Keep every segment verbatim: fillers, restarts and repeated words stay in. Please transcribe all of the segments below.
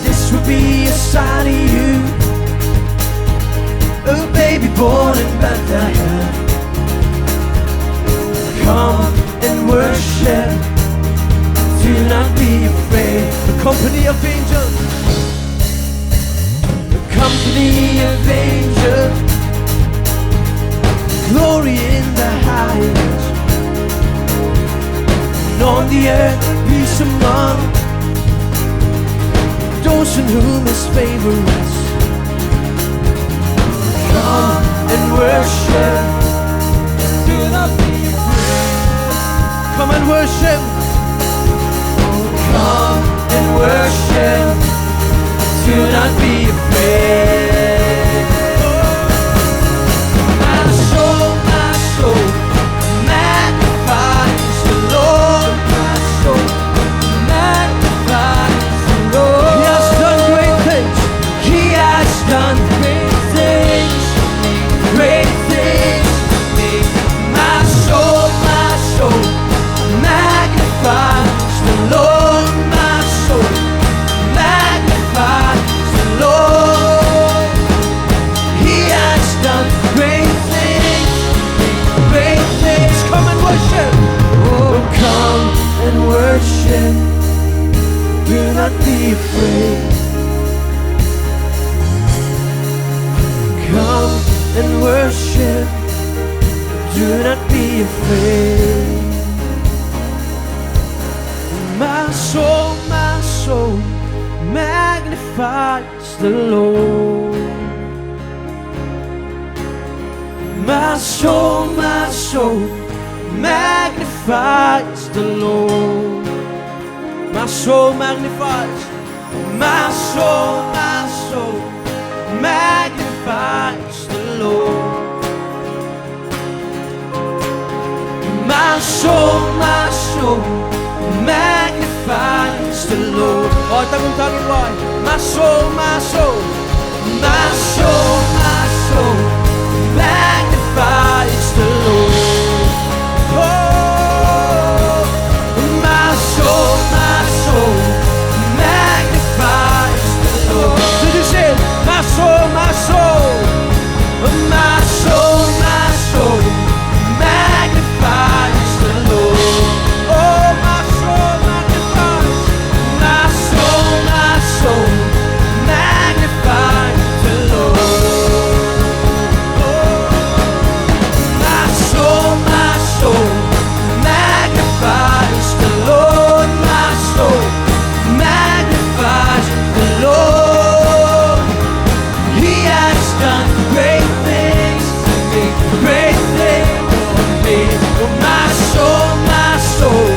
This will be a sign of you, a baby born in Bethlehem. Come and worship, do not be afraid. The company of angels, the company of angels, glory in the highest, and on the earth peace among those in whom his favor rests. Come and worship, do not be afraid. Come and worship. Oh, come and worship, do not be afraid. My soul, my soul, magnifies the Lord. My soul magnifies the Lord. He has done great things. He has done great things, great things. My soul, my soul, magnifies the Lord. My soul magnifies the Lord. He has done great things, great things. Come and worship. Oh, come and worship. Do not be afraid. Come and worship. Do not be afraid. My soul, my soul, magnifies the Lord. My soul, my soul, magnifies the Lord. My soul magnifies. My soul, my soul, magnifies the Lord. My soul, my soul, magnifies the Lord. Oh, tang tang wai. My soul, my soul, my soul, my soul, magnifies the Lord. Oh, my soul, my soul, magnifies the Lord. Did you say, my soul, my soul? My soul, my soul, magnifies the Lord. Oh, my soul magnifies. My soul, my soul, magnifies the Lord. Oh, my soul, my soul, magnifies the Lord. My soul magnifies the Lord. He has done great things for me, great things for me. Oh, my soul, my soul,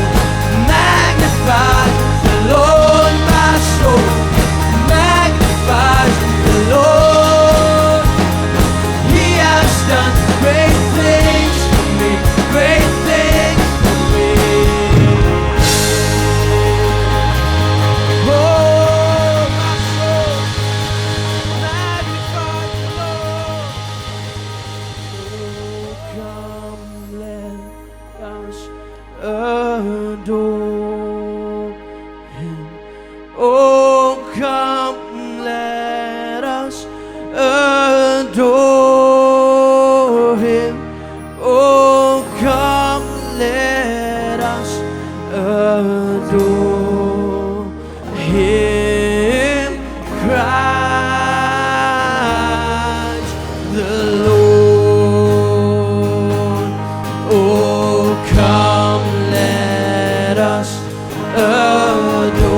magnify the Lord. My soul, magnify the Lord. He has done great things for me, great things for me. Oh, my soul, magnify the Lord. Oh, come, let us adore him. Oh, come, let us adore him. Oh, come, let us adore him, Christ the Lord. Oh, come, let us adore.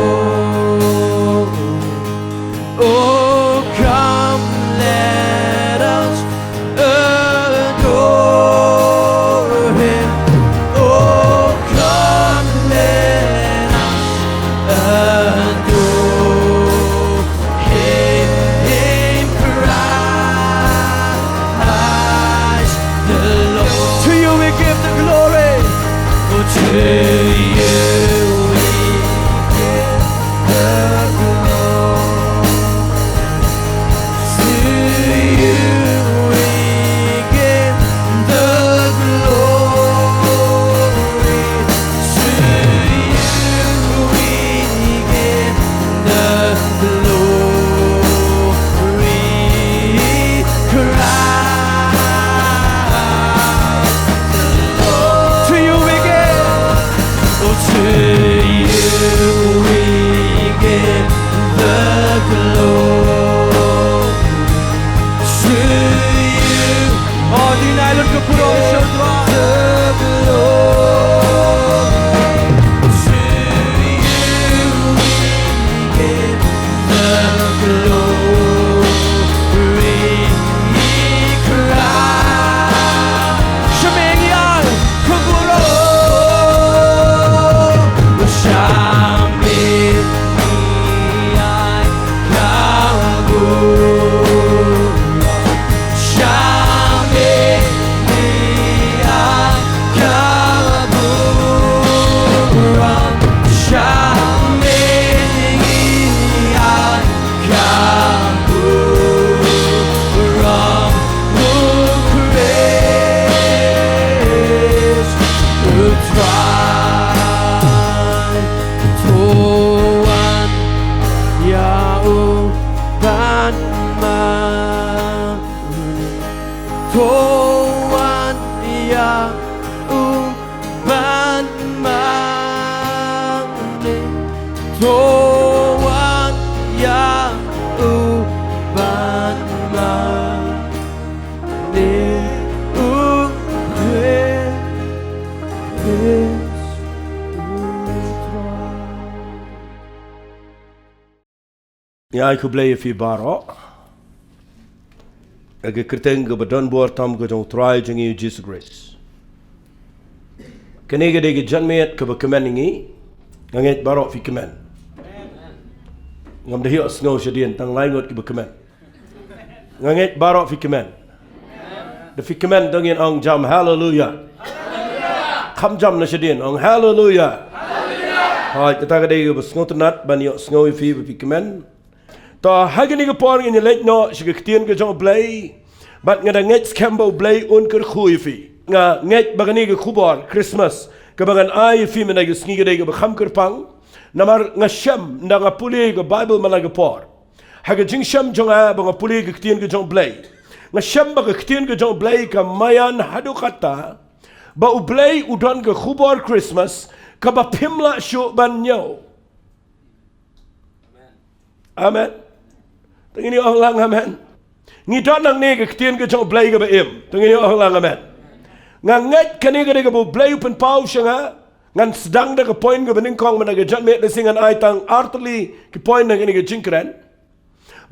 Oh, come, let us adore him. Oh, come, let us adore him, Christ the Lord. To you we give the glory. Oh, to you we give the glory. To you we give the glory. To you we To wan ïa u ban mane u Khrist u Trai. Ngi ai khublei ïa phi baroh ha ka kyrteng kaba don bor tam ka jong u Trai jong ngi u Jisu Khrist. Kane ka dei ka janmiet kaba kmen ïa ngi. Nga ngeit baroh phi kmen. Ngam da ïohsngew shadien, tang lai ngut kiba kmen. Nga ngeit baroh phi kmen. Da phi kmen to ngin ong jam haleluya. Kham jam na shadien, ong haleluya. Hooid, kata ka dei kaba sngewtynnat ban ïohsngew ïa phi ba phi kmen. To, ha kane ka por ngin ïa leit noh sha ka ktien ka jong U Blei. Bad nga da ngeit skhem ba U Blei un kyrkhu ïa phi. Nga ngeit ba kane ka khubor Christmas kaba ngan ai ïa phi mynta ka sngi ka dei kaba kham kyrpang. Namar nga shem ynda nga pule ka Baibl man la ka por, ha ka jingshem jong nga ba nga pule ka ktien ka jong U Blei, nga shem ba ka ktien ka jong U Blei ka maïan haduh katta ba U Blei u don ka khubor Christmas kaba phim lah shuh ban ñiew. Amen. To ngin ïa ong lang amen. Ngi don hangne ka ktien ka jong U Blei kaba im. To ngin ïa ong lang amen. Nga ngeit kane ka dei kaba U Blei u pynpaw sha nga. Ngan sdang da ka point kaba nyngkong mynta ka janmiet, lehse ngan ai tang artylli ki point na kane ka jingkren.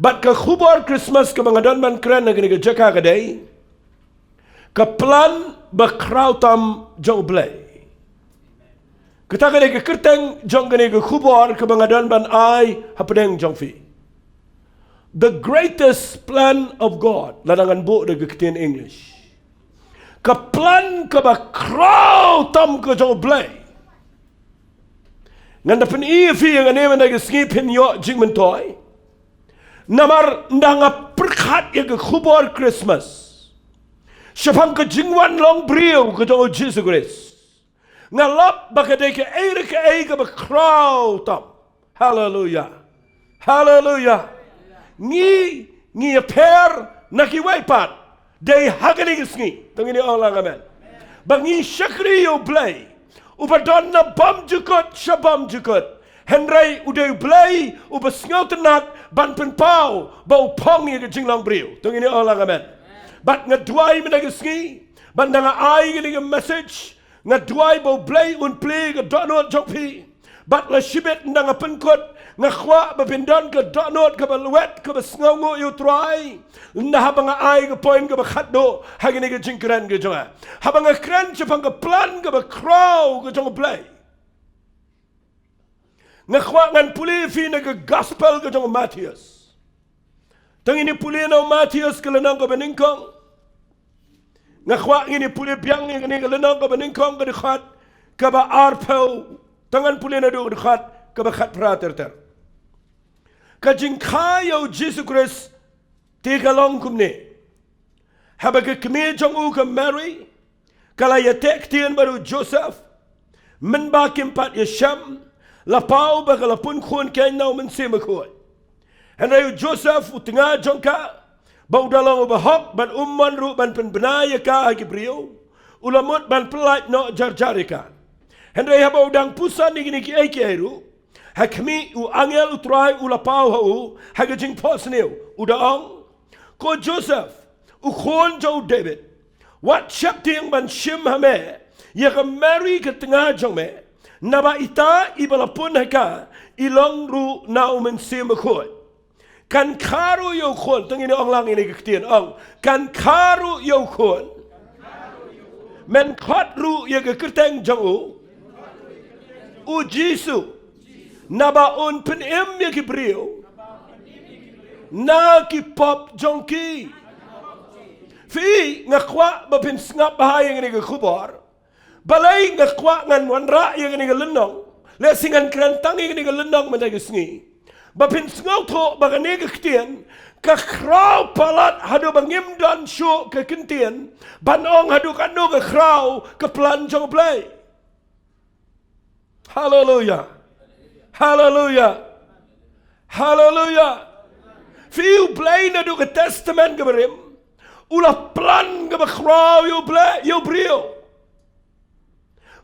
Bad ka khubor Christmas kaba nga don ban kren na kane ka jaka ka dei ka plan ba khraw tam jong U Blei. Kata ka dei ka kyrteng jong kane ka khubor kaba nga don ban ai hapdeng jong phi. The greatest plan of God. Lada ngan buh da ka ktien English, ka plan kaba khraw tam ka jong U Blei. Ngan da pyni ïa phi ïa kane mynta ka sngi phin ïoh jingmyntoi. Namar ynda nga pyrkhat ïa ka khubor Christmas shaphang ka jingwan long briew ka jong u Jisu Khrist, nga lap ba ka dei kaei re kaei kaba khraw tam. Haleluya. Haleluya. Ngi, ngi ïapher na kiwei pat. Dei ha kane ka sngi. To ngin ïa ong lang amen. Ba ngi shakri ïa U Blei uba don na bymjukut sha bymjukut. Hynrei u dei U Blei uba sngewtynnat ban pynpaw ba u phong ïa ka jinglong briew. To ngin ïa ong lang amen. Bad nga duwai mynta ka sngi ba ynda nga ai kane ka message, nga duwai ba U Blei un plie ka dohnud jong phi. Bad la shibit ynda nga pynkut, nga kwah ba phin don ka dohnud kaba lwet, kaba sngewnguh ïa U Trai. Ynda haba nga ai ka point kaba khatduh ha kane ka jingkren ka jong nga, haba nga kren shaphang ka plan kaba khraw ka jong U Blei, nga kwah ngan pule ïa phi na ka gospel ka jong u Mathaios. To ngin ïa pule na u Mathaios ka lynnong kaba nyngkong. Nga kwah ngin ïa pule biang ïa kane ka lynnong kaba nyngkong, ka dkhot kaba arphew. To ngan pule naduh ka dkhot kaba khatphra ter ter. Ka jingkha ïa u Jisu Khrist te ka long kumne. Haba ka kmie jong u ka Mary ka la ïateh ktien bad u Joseph, mynba kim pat ïashem, la paw ba ka la pun khun keiñ na u Mynsiem Bakhuid. Hynrei u Joseph u tnga jong ka, ba u da long uba hok bad um mon ruh ban pynbna ïa ka ha ki briew, u la mut ban pyllait noh jar jar ïa ka. Hynrei haba u dang pyrshang ïa kine kiei kiei ruh, ha khmih, u angel U Trai u la paw ha u ha ka jingphohsniew, u da ong, ko Joseph, u khun jong u David, wat sheptieng ban shim ha me ïa ka Mary ka tnga jong me, naba ita iba la pun ha ka i long ruh na u Mynsiem Bakhuid. Kan kha ruh ïa u khun, to ngin ong lang ïa kane ka ktien, ong, kan kha ruh ïa u khun, men khot ruh ïa ka kyrteng jong u, u Jisu, naba un pynim ïa ki briew na ki pop jong ki. Phi, nga kwah ba phin sngap bha ïa kane ka khubor. Balei nga kwah ngan wanrah ïa kane ka lynnong, lehse ngan kren tang ïa kane ka lynnong mynta ka sngi, ba phin sngewthuh ba kane ka ktien ka khraw palat haduh ba ngim don shuh ka kyntien ban ong haduh katno ka khraw ka plan jong U Blei. Haleluya. Haleluya. Haleluya. Phi, U Blei naduh ka Testament kaba rim u la plan kaba khraw ïa U Blei, ïa u briew.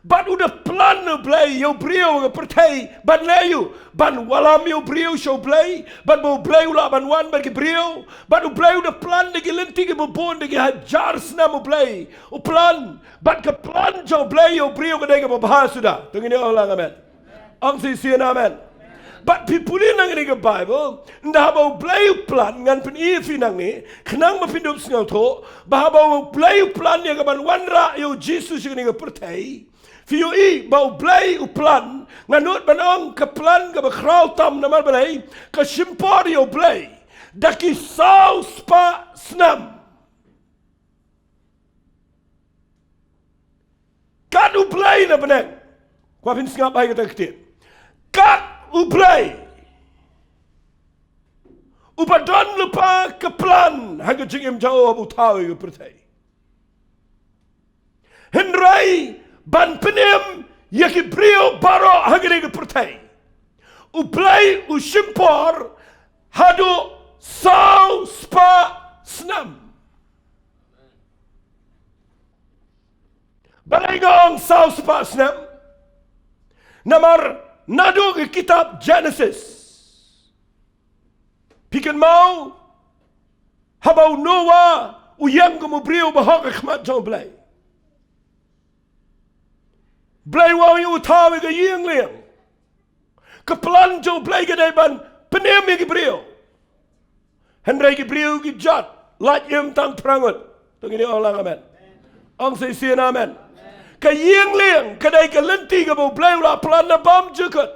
Bad u da plan u Blei ïa u briew ha ka pyrthei ban leh ïa u, ban wallam ïa u briew sha u Blei, bad ba u Blei u lah ban wan bad ki briew, bad u Blei u da plan da ki lynti kiba bun, da ki hajar snem u Blei u plan, bad ka plan jong u Blei ïa u briew ka dei kaba bha suda. To ngin ong lang amen. Ong shisien amen. Bad phi pule nangne ka Bible, ynda haba u Blei u plan, ngan pyni ïa phi nangne, khnang ba phin dup sngewthuh ba haba u Blei u plan ïa ka ban wanrah ïa u Jisu sha kane ka pyrthei. Phi ïohi ba u Blei u plan, nga nud ban ong ka plan kaba khraw tam, namar balei? Ka shim por ïa u Blei da ki saw spah snem. Kat u Blei na bneng. Kwah phin sngap bha ïa kata ka ktien. Kat u Blei uba don lypa ka plan ha ka jingim jong u haba u thaw ïa ka pyrthei. Hynrei ban pynim ïa ki briew baroh ha kane ka pyrthei, u Blei u shim por haduh saw spah snem. Balei nga ong saw spah snem? Namar naduh ka kitab Genesis, phi kynmaw, haba u Noah u ïeng kum u briew ba hok ha khmat jong u Blei, Blei u ong ïa u, thaw ïa ka ïing lieng. Ka plan jong u Blei ka dei ban pynim ïa ki briew. Hynrei ki briew ki jot lait im tang phra ngut. To ngin ong lang amen. Ong shisien amen. Ka ïing lieng ka dei ka lynti kaba u Blei u la plan na bymjukut,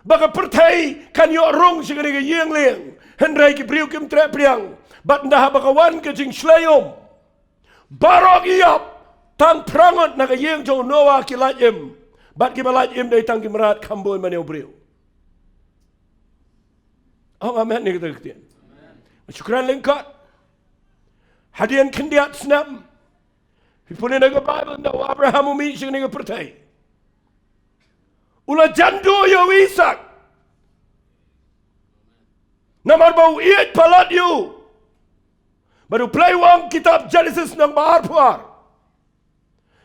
ba ka pyrthei kan ïoh rung sha kane ka ïing lieng. Hynrei ki briew kim treh pdiang. Bad ynda haba ka wan ka jingshlei um, baroh ki ïap, tang phra ngut na ka ïing jong u Noah ki lait im. Bad kiba lait im dei tang ki mrad kham bun ban ïa u briew. Ong amen ïa kata ka ktien. Shukran lyngkot. Hadien khyndiat snem, phi pule na ka Bible, ynda u Abraham u mih sha kane ka pyrthei, u la jan duh ïa u Isaak. Namar ba u ïeit palat ïa u. Bad u Blei u ong, kitab Genesis nang ba arphew ar,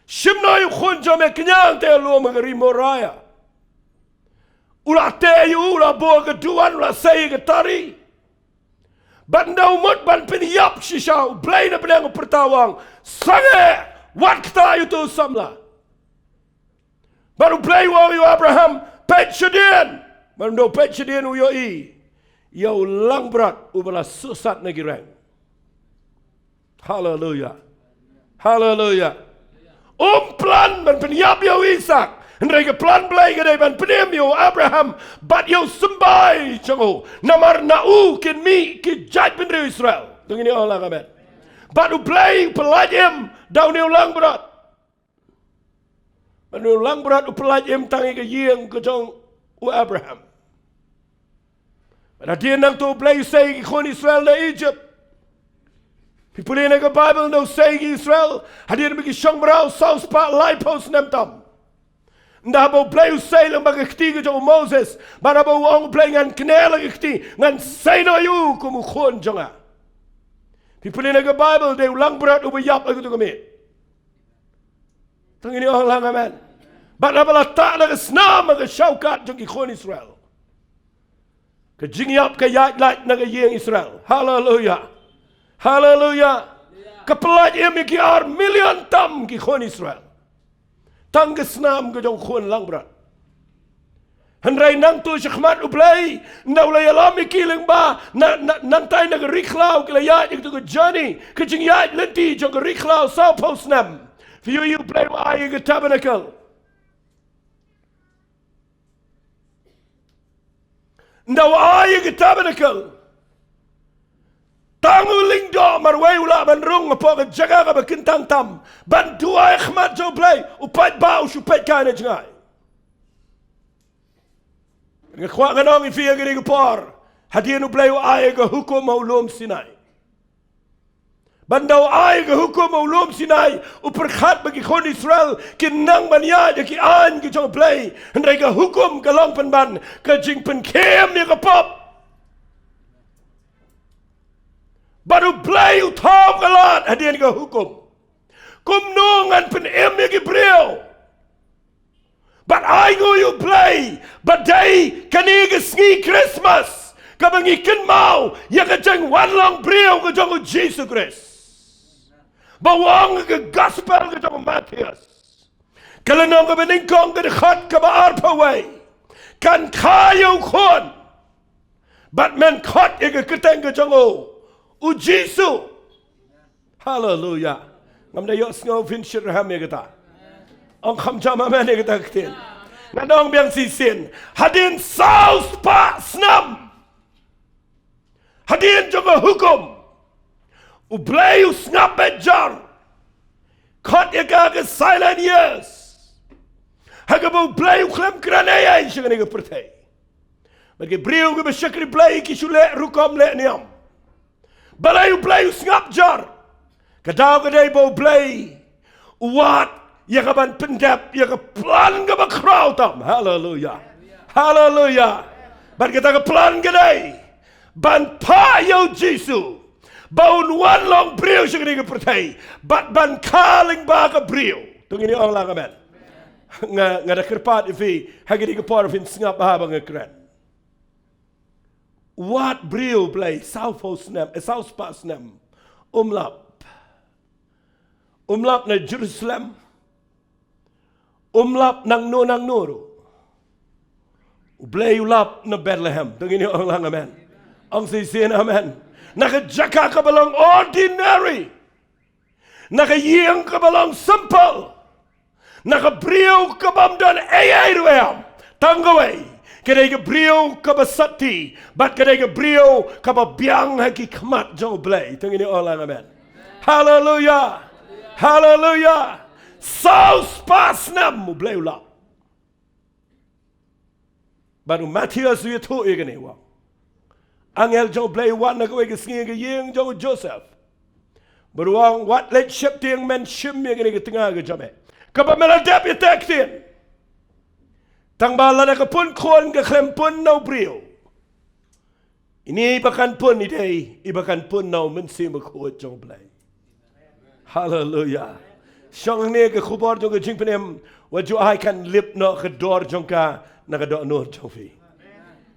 shim noh ïa u khun jong me, kñia hangtei halor ka ri Moriah. U la teh ïa u, u la buh ka duwan, u la sei ïa ka tari. Bad ynda u mut ban pynïap shisha, u Blei na bneng u pyrta u ong, sangeh, wat ktah ïa uto u samla. Bad u Blei u ong ïa u Abraham, peit shadien. Bad ynda u peit shadien u ïohi ïa u langbrot uba la suhsat na ki reng. Haleluya. Haleluya. Um plan ban pynïap ïa u Isaak. Hynrei ka plan Blei ka dei ban pynim ïa u Abraham bad ïa u symbai jong u. Namar na u kin mih ki jaitbynriew Israel. To ngin ong lang amen. Bad u Blei u pyllait im da une u langbrot. Bad une u langbrot u pyllait im tang ïa ka ïing ka jong u Abraham. Bad hadien nangta u Blei u sei ïa ki khun Israel na Egypt. Phi pule na ka Bible, ynda u sei ïa ki Israel, hadien ba ki shong mraw saw spah laiphew snem tam. Ynda haba u Blei u sei lyngba ka kti ka jong u Moses, bad haba u ong u Blei, ngan kner la ka kti, ngan sei noh ïa u kum u khun jong nga. Phi pule na ka Bible, dei u langbrot uba ïap ha kato ka miet. To ngin ong lang amen. Bad haba la tah na ka snam ha ka shawkat jong ki khun Israel, ka jingïap ka ïaid lait na ka ïing Israel. Haleluya. Haleluya. Ka pyllait im ïa ki ar million tam ki khun Israel. Tang ka snam ka jong u khun langbrot. Hynrei nangta shakhmat u Blei, ynda u la ïalam ïa ki lyngba, na, na, nangta na ka ri khlaw ki la ïaid ïa kato ka journey, ka jingïaid lynti jong ka ri khlaw sawphew snem. Phi ïohi u Blei u ai ïa ka tabernacle. Ynda u ai ïa ka tabernacle, tang u lyngdoh marwei u lah ban rung hapoh ka jaka kaba kyntang tam ban duwai ha khmat jong u Blei, u paidbah u shu peit kai na jngai. Nga kwah ngan ong ïa phi ha kane ka por, hadien u Blei u ai ïa ka hukum ha u lum Sinai. Bad ynda u ai ka hukum ha u lum Sinai, u pyrkhat ba ki khun Israel kin nang ban ïaid ha ki aiñ ki jong u Blei. Hynrei ka hukum ka long pynban ka jingpynkhim ïa ka pop. Bad u Blei u thaw ka lad hadien ka hukum. Kumno ngan pynim ïa ki briew? Bad ai nguh ïa U Blei ba dei kane ka sngi Christmas kaba ngi kynmaw ïa ka jingwan long briew ka jong U Jisu Khrist. Ba u ong ha ka gospel ka jong u Mathaios, ka lynnong kaba nyngkong, ka dkhot kaba arphew wei, kan kha ïa u khun bad men khot ïa ka kyrteng ka jong u, U Jisu. Haleluya. Ngam da ïohsngew phin shyrkhei ïa kata. Ong kham jam amen ïa kata ka ktien. Ngan ong biang shisien, hadien saw spah snem, hadien jong ka hukum, U Blei u sngap beit jar. Khot ïa ka ka silent years, ha kaba U Blei u khlem kren ei ei sha kane ka pyrthei. Bad ki briew kiba shakri Blei ki shu leh rukom leh niam. Balei U Blei u sngap jar? Ka daw ka dei ba U Blei u wad ïa ka ban pyndep ïa ka plan kaba khraw tam. Haleluya. Haleluya. Bad kata ka plan ka dei ban phah ïa U Jisu ba un wan long briew sha kane ka pyrthei bad ban kha lyngba ka briew. To ngin ong lang amen. Nga, nga da kyrpad ïa phi ha kane ka por, phin sngap haba nga kren. Wat briew Blei, saw phew snem, eh, saw spah snem. Um lap. Um lap na Jerusalem. Um lap nangno nangno ruh. U Blei u lap na Bethlehem. To ngin ong lang amen. Ong shisien amen. Na ka jaka kaba long ordinary. Na ka ïing kaba long simple. Na ka briew kabym don ei ei ruh em. Tang kawei. Ka dei ka briew kaba sati. Bad ka dei ka briew kaba biang ha ki khmat jong U Blei. To ngin ong lang amen. Haleluya. Haleluya. Saw spah snem U Blei u lap. Bad u Mathaios u ïathuh ïa kane, u ong, angel jong U Blei u wan ha kawei ka sngi ha ka ïing jong u Joseph. Bad u ong, wat leit sheptieng, men shim ïa kane ka tnga ka jong me, kaba me la dep ïa ka ktien. Tang ba lada ka pun khun ka khlem pun na u briew. Ine iba kan pun i dei iba kan pun na u Mynsiem Bakhuid jong U Blei. Haleluya. Shong hangne ka khubor jong ka jingpynim, wat ju ai kan lip noh ka dor jong ka na ka dohnud jong phi.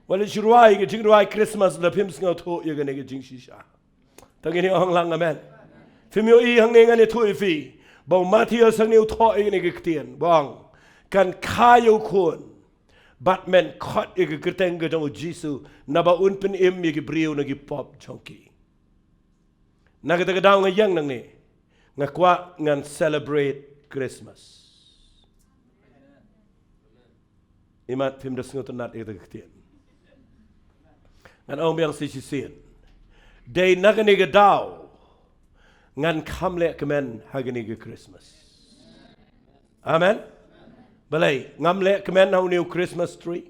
Wat leit shu rwai ka jingrwai Christmas lada phim sngewthuh ïa kane ka jingshisha. To ngin ong lang amen. Phim ïohi hangne ngan ïathuh ïa phi ba u Mathaios hangne u thoh ïa kane ka ktien, u ong, kan kha ïa u khun bad men khot ïa ka kyrteng ka jong u Jisu, naba un pynim ïa ki briew na ki pop jong ki. Na kata ka daw nga ïeng nangne, nga kwah ngan celebrate Christmas. Imat phim da sngewtynnat ïa kata ka ktien. Ngan ong biang shisien. Dei na kane ka daw ngan kham leh kmen ha kane ka Christmas. Amen. Balei ngam leh kmen ha une u Christmas tree?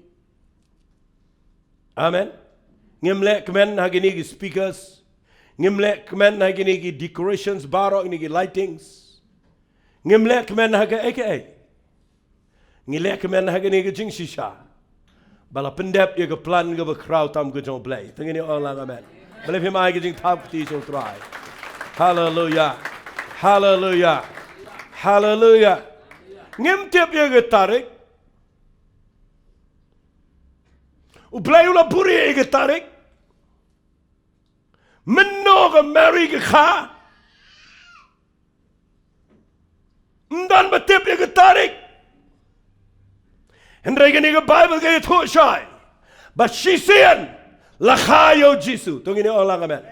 Amen. Ngim leh kmen ha kine ki speakers. Ngim leh kmen ha kine ki decorations baroh, kine ki lightings. Ngim leh kmen ha kaei kaei. Ngi leh kmen ha kane ka jingshisha ba la pyndep ïa ka plan kaba khraw tam ka jong U Blei. To ngin ong lang amen. Balei phim ai ka jingthap kti sha U Trai? Haleluya. Haleluya. Haleluya. Ngim tip ïa ka tarik. U Blei u la buhrieh ïa ka tarik. Mynno ka Mary ka kha? Ym don ba tip ïa ka tarik. Hynrei kane ka Baibl ka ïathuh shai ba shisien la kha ïa u Jisu. To ngin ong lang amen.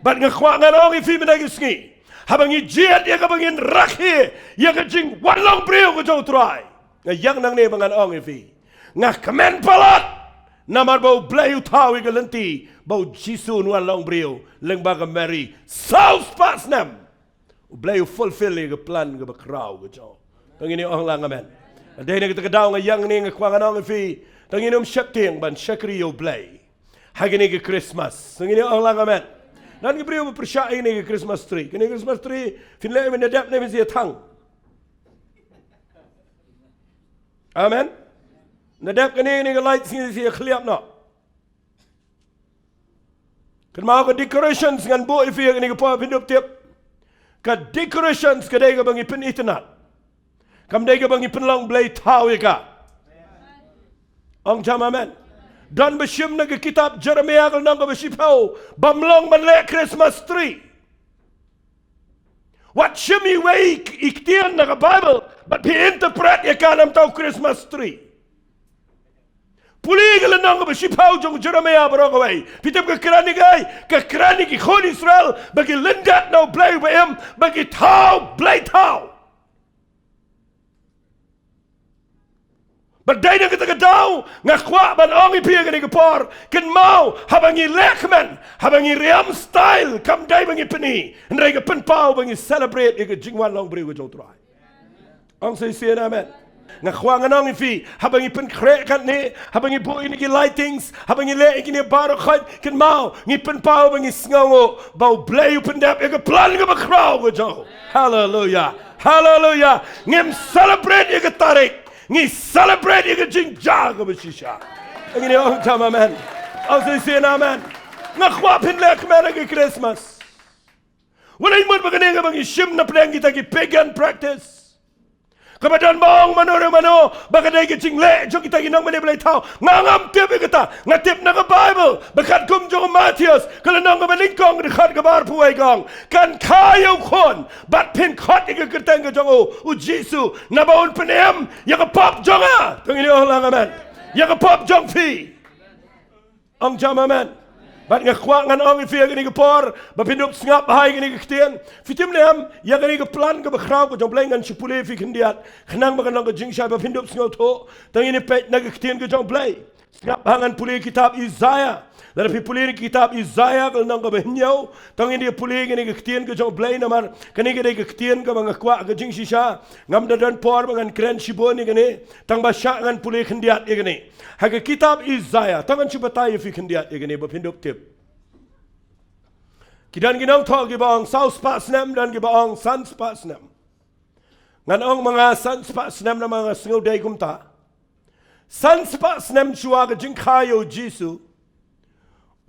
Bad nga kwah ngan ong ïa phi mynta ka sngi, haba ngi jied ïa kaba ngin rakhe ïa ka jingwan long briew ka jong U Trai, nga ïeng nangne ba ngan ong ïa phi, nga kmen palat. Namar ba U Blei u thaw ïa ka lynti ba u Jisu un wan long briew lyngba ka Mary saw spah snem. U Blei u fulfill ïa ka plan kaba khraw ka jong. To ngin ong lang amen. Dei na kata ka daw nga ïeng ne nga kwah ngan ong ïa phi, to ngin ym sheptieng ban shakri ïa U Blei ha kane ka Christmas. To ngin ong lang amen. Don ki briew ba pyrshah ïa kane ka Christmas tree. Kane ka Christmas tree phin leh mynta dep ne phin sa ïa thang. Amen. Na dep kane, kane ka light sngi sa ïa khliap noh. Kynmaw ka decorations, ngan buh ïa phi ïa kane ka por, phin dup tip. Ka decorations ka dei kaba ngi pynitynnad. Kam dei kaba ngi pynlong Blei thaw ïa ka. Ong jam amen. Don ba shim na ka kitab Jeremiah ka lynnong kaba shiphew, bym long ban leh Christmas tree. Wat shim iwei i ktien na ka Bible, bad phi interpret ïa ka namar u Christmas tree. Pule ka lynnong kaba shiphew jong Jeremiah baroh kawei. Phi tip ka kren ïa kaei? Ka kren ïa ki khun Israel ba ki lyndet na u Blei uba im, ba ki thaw blei thaw. Bad dei na kata ka daw nga kwah ban ong ïa phi ha kane ka por, kynmaw, haba ngi leh kmen, haba ngi riam style, kam dei ba ngi pyni, hynrei ka pynpaw ba ngi celebrate ïa ka jingwan long briew ka jong u Trai. Ong sa shisien amen. Nga kwah ngan ong ïa phi, haba ngi pynkhreh katne, haba ngi buh ïa kine ki lightings, haba ngi leh ïa kine baroh khoit, kynmaw, ngi pynpaw ba ngi sngewnguh ba u Blei u pyndep ïa ka plan kaba khraw ka jong u. Haleluya. Haleluya. Ngim celebrate ïa ka tarik, ngi celebrate ïa ka jingjia kaba shisha. Ngin ong jam amen. Ong sa shisien amen. Nga kwah phin leh kmen ha ka Christmas. Wat ïa mut ba kane kaba ngi shim na pdeng kita ki pagan practice, kaba don ba ong mano re mano ba ka dei ka jingleh jong kita ki nongmane blei thaw. Nga ngam tip ïa kata. Nga tip na ka Bible ba katkum jong u Mathaios ka lynnong kaba nyngkong, ka dkhot kaba arphew wei ka ong, kan kha ïa u khun bad phin khot ïa ka kyrteng ka jong u, u Jisu, naba un pynim ïa ka pop jong nga. To ngin ong lang amen. Ïa ka pop jong phi. Ong jam amen. Bad nga kwah ngan ong ïa phi ha kane ka por ba phin dup sngap bha ïa kane ka ktien. Phi tip ne em, ïa kane ka plan kaba khraw ka jong u Blei ngan shu pule ïa phi khyndiat, khnang ba kan long ka jingshai ba phin dup sngewthuh. To ngin ïa peit na ka ktien ka jong u Blei. Sngap bha, ngan pule kitab Isaiah. Lada phi pule na kitab Isaiah ka lynnong kaba hynñiew, to ngin ïa pule ïa kane ka ktien ka jong u Blei namar kane ka dei ka ktien kaba nga kwah ka jingshisha. Ngam da don por ba ngan kren shibun ïa kane, tang ba shah ngan pule khyndiat ïa kane. Ha ka kitab Isaiah, to ngan shu batai ïa phi khyndiat ïa kane ba phin dup tip. Ki don ki nongthoh kiba ong saw spah snem, don kiba ong san spah snem. Ngan ong ma nga san spah snem namar nga sngew dei kumta. San spah snem shuwa ka jingkha ïa u Jisu,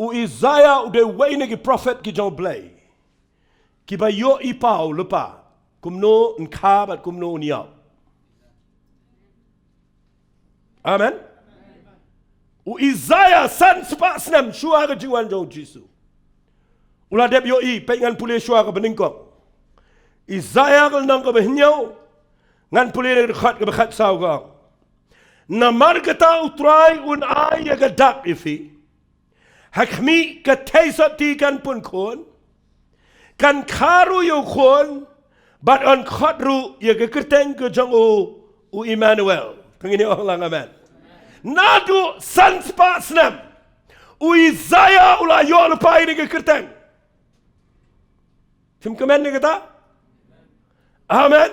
u Isaiah u dei uwei na ki prophet ki jong u Blei kiba ïohi paw lypa kumno un kha bad kumno un ïap. Amen. U Isaiah san spah snem shuwa ka jingwan jong u Jisu u la dep ïohi. Peit, ngan pule shuwa kaba nyngkong. Isaiah ka lynnong kaba hynñiew, ngan pule na ka dkhot kaba khatsaw ka ong, namar kata u Trai un ai ïa ka dak ïa phi. Ha khmih, ka theisotti kan pun khun, kan kha ruh ïa u khun, bad yn khot ruh ïa ka kyrteng ka jong u, u Immanuel. To ngin ong lang amen. Naduh san spah snem u Isaiah u la ïoh lypa ïa kane ka kyrteng. Phim kmen ïa kata? Amen.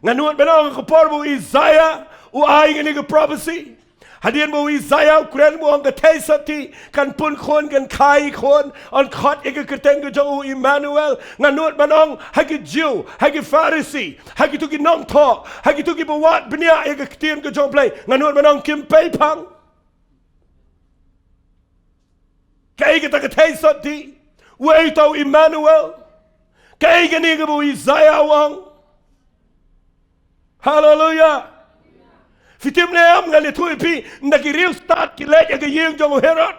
Nga nud ban ong, ka por ba u Isaiah u ai kane ka prophecy, hadien ba u Isaiah u kren ba u ong ka theisotti kan pun khun, kan kha ïa i khun, yn khot ïa ka kyrteng ka jong u Immanuel. Nga nud ban ong, ha ki Jiw, ha ki Pharisi, ha kito ki nongthoh, ha kito kiba wad bniah ïa ka ktien ka jong u Blei, nga nud ban ong kim pei phang. Kaei kata ka theisotti? Uei uta u Immanuel? Kaei kane kaba u Isaiah u ong? Haleluya. Phi tip ne em, ngan ïathuh ïa phi, ynda ki riewstad ki leit ha ka ïing jong u Herod,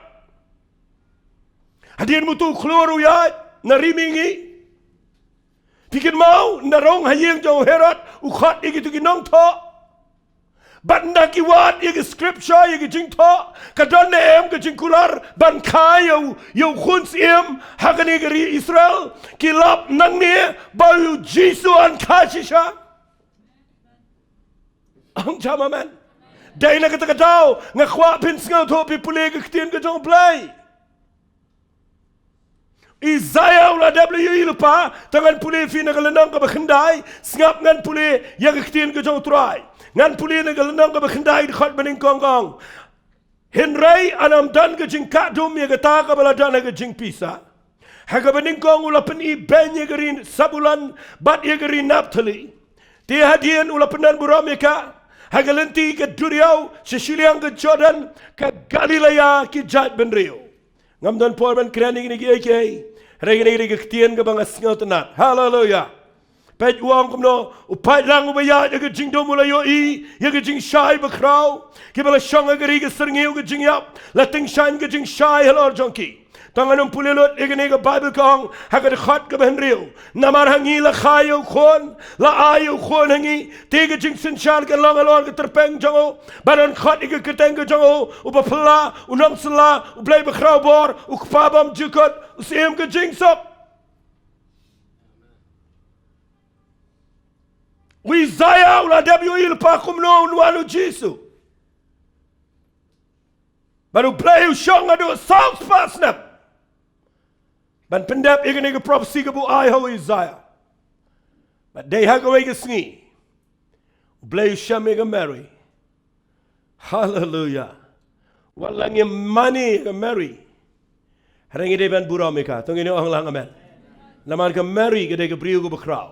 hadien ba uto u khlur u ïaid na ri mihngi, phi kynmaw, ynda rung ha ïing jong u Herod, u khot ïa kito ki nongthoh. Bad ynda ki wad ïa ki scripture, ïa ki jingthoh, ka don ne em ka jingkular ban kha ïa u, ïa u khun syiem ha kane ka ri Israel? Ki lap nangne ba u Jisu yn kha shisha. Ong jam amen. Dei na kata ka daw nga kwah phin sngewthuh, phi pule ka ktien ka jong u Blei. Isaiah u la dep ïohi lypa. To ngan pule ïa phi na ka lynnong kaba khyndai. Sngap, ngan pule ïa ka ktien ka jong u Trai. Ngan pule na ka lynnong kaba khyndai, dkhot ba nyngkong ka ong, hynrei yn ym don ka jingkah dum ïa kata kaba la don ha ka jingpisa. Ha kaba nyngkong u la pyni beiñ ïa ka ri Sabulon bad ïa ka ri Naphtali. Te hadien u la pyndon burom ïa ka ha ka lynti ka duriaw, sha shiliang ka Jordan, ka Galilaïa ki jaitbynriew. Ngam don por ban kren ïa kine kiei kiei. Hynrei kane ka dei ka ktien kaba nga sngewtynnat. Haleluya. Peit u ong kumno, u paidlang uba ïaid ha ka jingdum u la ïohi ïa ka jingshai bakhraw. Kiba la shong ha ka ri ka syrngiew ka jingïap, la tyngshaiñ ka jingshai halor jong ki. Tang ngan ym pule lut ïa kane, ka Baibl ka ong ha ka dkhot kaba hynriew, namar ha ngi la kha ïa u Khun, la ai ïa u Khun ha ngi, te ka jingsynshar kan long halor ka tyrpeng jong u, ban khot ïa ka kyrteng ka jong u, uba phylla, u nongsylla, u Blei bakhraw bor, u Kpa bymjukut, u Syiem ka jingsuk. U Isaiah u la dep ïohi lypa kumno un wan u Jisu. Bad U Blei u shong haduh saw spah snem ban pyndep ïa kane ka prophecy kaba u ai ha u Isaiah. Bad dei ha kawei ka sngi U Blei u shem ïa ka Mary. Haleluya. Wat la ngim mane ïa ka Mary, hynrei ngi dei ban burom ïa ka. To ngin ong lang amen. Namar ka Mary ka dei ka briew kaba khraw.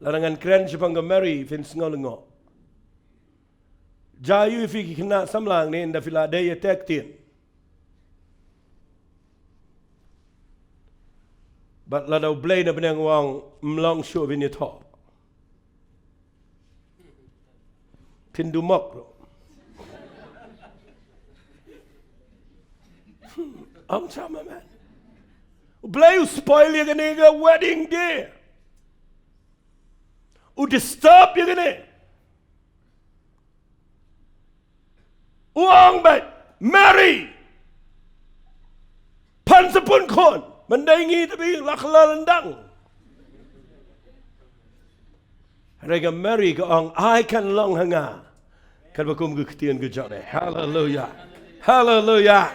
Lada ngan kren shaphang ka Mary phin sngew lyngngoh. Jia ïa phi ki khynnah samla hangne, ynda phi la dei ïa tei ktien. Bad lada U Blei na bneng u ong ym long shuh, phin ïathoh. Phin dumok ruh. Ong shama man. U Blei u spoil ïa kane ka wedding day. U disturb ïa kane. U ong beit, Mary, pan sa pun khun. Mynta ngi te phi la khlal ndang. Hynrei ka Mary ka ong, ai kan long ha nga katba kum ka ktien ka jong me. Haleluya. Haleluya.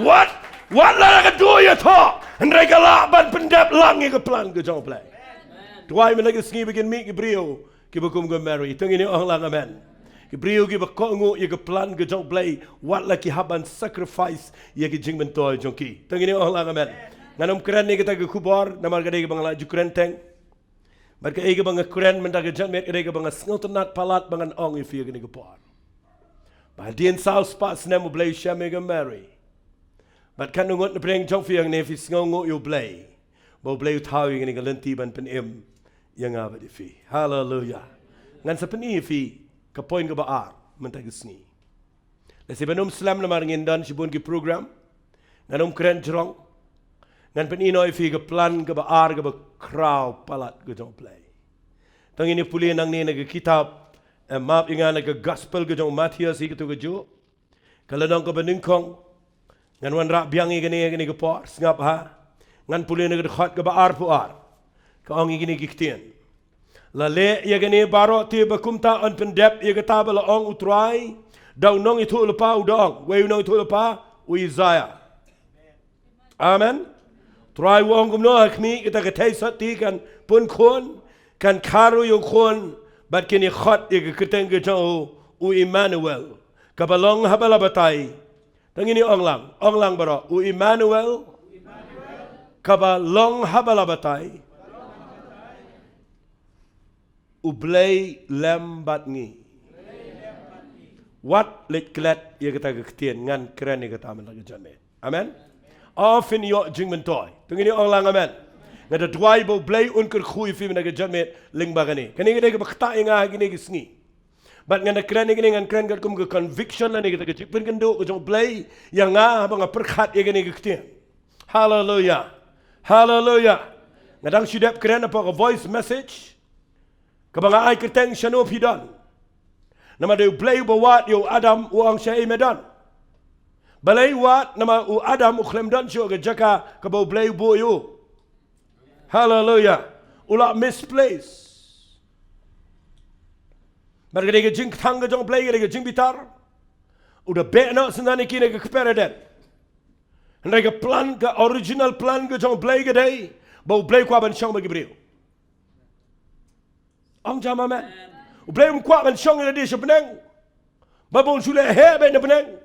Wat, wat la ka duh ïathoh, hynrei ka lah ban pyndep lang ïa ka plan ka jong U Blei. Duwai mynta ka sngi ba kin mih ki briew kiba kum ka Mary. To ngin ong lang amen. Ki briew kiba kohnguh ïa ka plan ka jong U Blei, wat la ki hap ban sacrifice ïa ki jingmyntoi jong ki. To ngin ong lang amen. Ngan ym kren ïa kata ka khubor namar ka dei kaba nga la ju kren teng. Bad kaei kaba nga kren mynta ka janmiet ka dei kaba nga sngewtynnat palat ba ngan ong ïa phi ha kane ka por. Ba hadien saw spah snem U Blei u shem ïa ka Mary. Bad katno ngut na pdeng jong phi hangne phi sngewnguh ïa U Blei ba U Blei u thaw ïa kane ka lynti ban pynim ïa nga bad ïa phi. Haleluya. Ngan sa pyni ïa phi ka point kaba ar mynta ka sngi. Lehse ban ym slem namar ngin don shibun ki program, ngan ym kren jrong. Ngan pyni noh ïa phi ka plan kaba ar kaba khraw palat ka jong U Blei. To ngin ïa pule nangne na ka kitab, eh, map ïa nga na ka gospel ka jong u Mathaios hi katto kajuh. Ka lynnong kaba nyngkong. Ngan wanrah biang ïa kane, ïa kane ka por, sngap ha. Ngan pule na ka dkhot kaba arphew ar. Ka ong ïa kine ki ktien. La leh ïa kane baroh te ba kumta yn pyndep ïa kata ba la ong U Trai da u nongïathuhlypa u da ong. Wei u nongïathuhlypa? U Isaiah. Amen. U Trai u ong kumno, ha khmih kata ka theisotti kan pun khun, kan kha ruh ïa u khun, bad kin ïa khot ïa ka kyrteng ka jong u, u Immanuel. Kaba long haba la batai. To ngin ïa ong lang, ong lang baroh, u Immanuel. Kaba long haba la batai. U Blei lem bad ngi. Wat leit klet ïa kata ka ktien, ngan kren ïa kata mynta ka janmiet. Amen. Phin ïoh jingmyntoi. To ngin ïa ong lang amen. Nga da duwai ba U Blei un kyrkhu ïa phi mynta ka janmiet lyngba kane. Kane ka dei kaba ktah ïa nga ha kine ki sngi. Bad ngan da kren ïa kane, ngan kren katkum ka conviction lane kata ka jingpynkynduh ka jong U Blei ïa nga haba nga pyrkhat ïa kane ka ktien. Haleluya. Haleluya. Nga dang shu dep kren hapoh ka voice message. Kaba nga ai kyrteng Shano Phi Don. Namar dei U Blei uba wad ïa u Adam, u ong shaei me don. Balei u wad? Namar u Adam u khlem don shuh ha ka jaka kaba U Blei u buh ïa u. Haleluya. U la misplace. Bad ka dei ka jingkthang ka jong U Blei, ka dei ka jingbitar. U da beh noh syndon ïa ki na ka kper Eden. Hynrei ka plan, ka original plan ka jong U Blei ka dei ba U Blei u kwah ban shong bad ki briew. Ong jam amen. U Blei um kwah ban shong ïalade sha bneng. Ba un shu leh heh beit na bneng.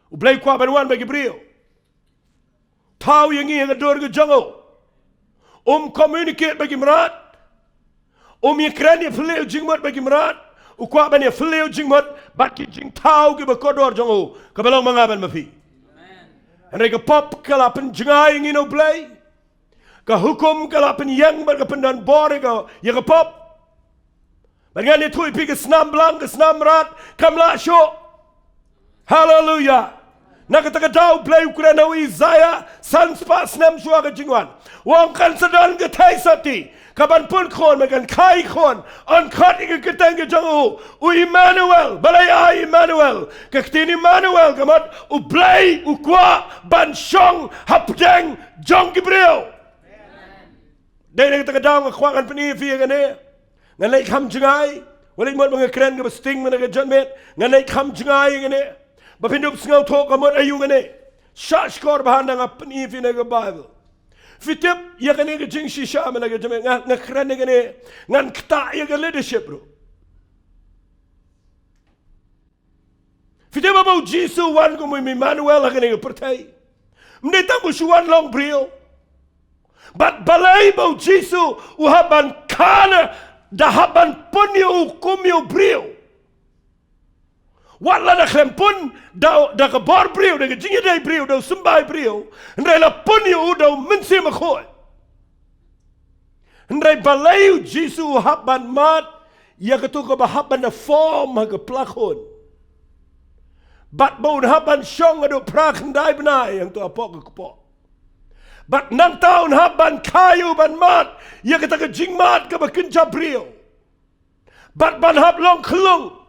U Blei u kwah ban wan bad ki briew. Thaw ïa ngi ha ka dur ka jong u. Um communicate bad ki mrad. Um ïakren ïaphylliew jingmut bad ki mrad. U kwah ban ïaphylliew jingmut bad ki jingthaw kiba kordor jong u, kaba long ma nga bad ma phi. Hynrei ka pop ka la pynjngai ïa ngi na U Blei. Ka hukum ka la pynïeng bad ka pyndonbor ïa ka, ïa ka pop. Bad ngan ïathuh ïa phi, ka snam blang, ka snam mrad kam lah shuh. Haleluya. Na kata ka daw U Blei u kren ha u Isaïah san spah snem shuwa ka jingwan, u ong, kan sa don ka theisotti kaban pun khun, bad kan kha ïa ka khun. Yn khot ïa ka kyrteng ka jong u, u Immanuel. Balei ai Immanuel? Ka ktien Immanuel ka mut U Blei u kwah ban shong hapdeng jong ki briew. Dei na kata ka daw nga kwah ngan pyni ïa phi ïa kane. Ngan leit kham jngai. Wat leit mut ba nga kren kaba sting mynta ka janmiet. Ngan leit kham jngai ïa kane, ba phin ïoh sngewthuh ka mut aïu kane. Shah shkor ba haba nga pyni ïa phi na ka Baibl. Phi tip ïa kane ka jingshisha mynta ka janmiet, nga, nga kren ïa kane. Ngan ktah ïa ka leadership ruh. Phi tip ba u Jisu u wan kum u Immanuel ha kane ka pyrthei. Ym dei tang ba u shu wan long briew. Bad balei ba u Jisu u hap ban kha, da hap ban pun ïa u kum ïa u briew. Wat la da khlem pun da, da ka bor briew, da ka jingïadei briew, da u symbai briew. Hynrei la pun ïa u da u Mynsiem Bakhuid. Hynrei balei u Jisu u hap ban mad ïa kato kaba hap ban da form ha ka pla khun? Bad ba un hap ban shong haduh phra khyndai bnai hangto hapoh ka kpoh. Bad nangta un hap ban kha ïa u ban mad ïa kata ka jingmad kaba kynja briew. Bad ban hap long khyllung.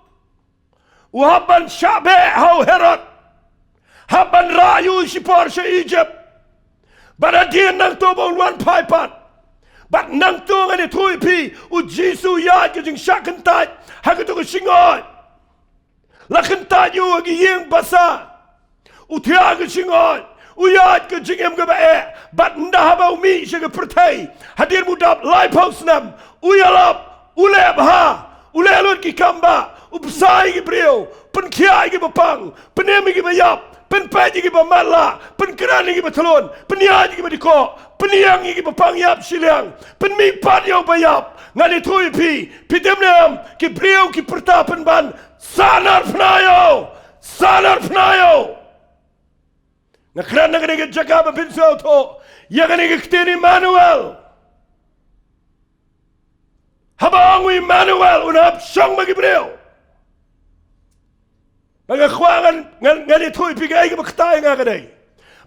U hap ban shah beh ha u Herod. Hap ban rah ïa u shipor sha Egypt. Bad hadien nangto ba un wan phai pat. Bad nangto ngan ïathuh ïa phi, u Jisu u ïaid ka jingshah kyntait ha kato ka shngoit. La kyntait ïa u ha ka ïing basa. U thiah ka shngoit, u ïaid ka jingim kaba eh, bad ynda haba u mih sha ka pyrthei, hadien ba u dap laiphew snem, u ïalap, u leh bha, u leh lut ki kam bah, u bsa ïa ki briew, pynkhiah ïa kiba pang, pynim ïa kiba ïap, pynpeit ïa kiba matlah, pynkren ïa kiba thlun, pynïaid ïa kiba dkoh, pynïeng ïa kiba pang ïap shiliang, pynmihpat ïa uba ïap. Ngan ïathuh ïa phi, phi tip ne em, ki briew ki pyrta pynban, Sanar pynïaid ïa u! Sanar pynïaid ïa u! Nga kren na kane ka jaka ba phin sngewthuh ïa kane ka ktien Immanuel. Haba ong u Immanuel, un hap shong bad ki briew. Ba nga kwah ngan, ngan, ngan ïathuh ïa phi kaei kaba ktah ïa nga ka dei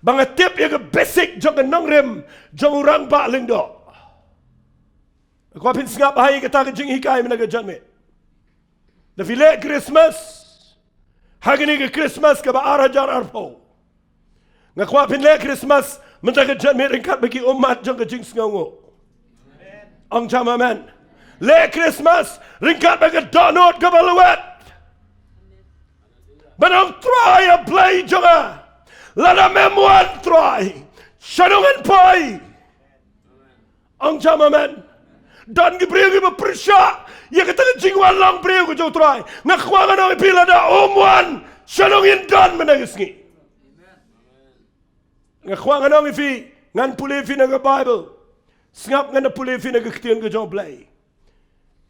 ba nga tip ïa ka basic jong ka nongrim jong u Rangbah Lyngdoh. Nga kwah phin sngap ha ïa kata ka jinghikai mynta ka janmiet. Da phi leh Christmas ha kane ka Christmas kaba ar hajar arphew. Nga kwah phin leh Christmas mynta ka janmiet ryngkat bad ki ummat jong ka jingsngewnguh. Ong jam amen. Leh Christmas ryngkat bad ka dohnud kaba lwet. Ban ong, Trai, A Blei jong nga, lada mem wan, Trai, shano ngan poi? Ong jam amen. Don ki briew kiba pyrshah ïa kata ka jingwan long briew ka jong U Trai. Nga kwah ngan ong ïa phi, lada um wan, shano ngin don mynta ka sngi? Nga kwah ngan ong ïa phi, ngan pule ïa phi na ka Baibl. Sngap, ngan da pule ïa phi na ka ktien ka jong U Blei.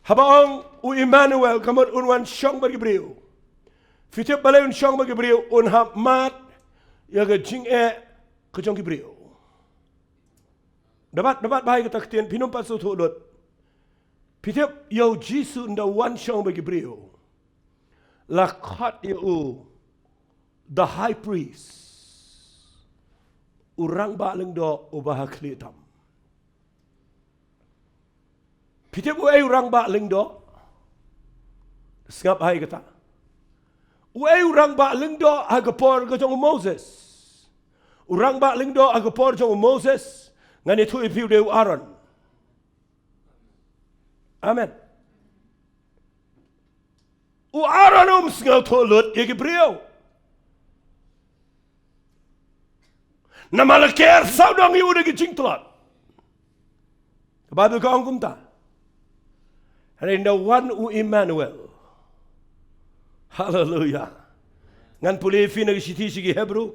Haba ong u Immanuel, ka mut un wan shong bad ki briew. Phi tip balei un shong bad ki briew? Un hap mad ïa ka jingeh ka jong ki briew. Da bat, da bat bha ïa kata ka ktien, phin ym pat sngewthuh lut. Phi tip, ïa u Jisu ynda u wan shong bad ki briew, la khot ïa u the high priest, u Rangbah Lyngdoh uba ha khlieh tam. Phi tip uei u Rangbah Lyngdoh? Sngap ha ïa kata. Uei u Rangbah Lyngdoh ha ka por ka jong u Moses? U Rangbah Lyngdoh ha ka por jong u Moses, ngan ïathuh ïa phi, u dei u Aaron. Amen. U Aaron um sngewthuh lut ïa ki briew. Namar la ker sawdong ïa u da ki jingtlot. Ka Baibl ka ong kumta. Hynrei ynda wan u Immanuel. Haleluya. Ngan pule ïa phi na ka shithi sha ki Hebru.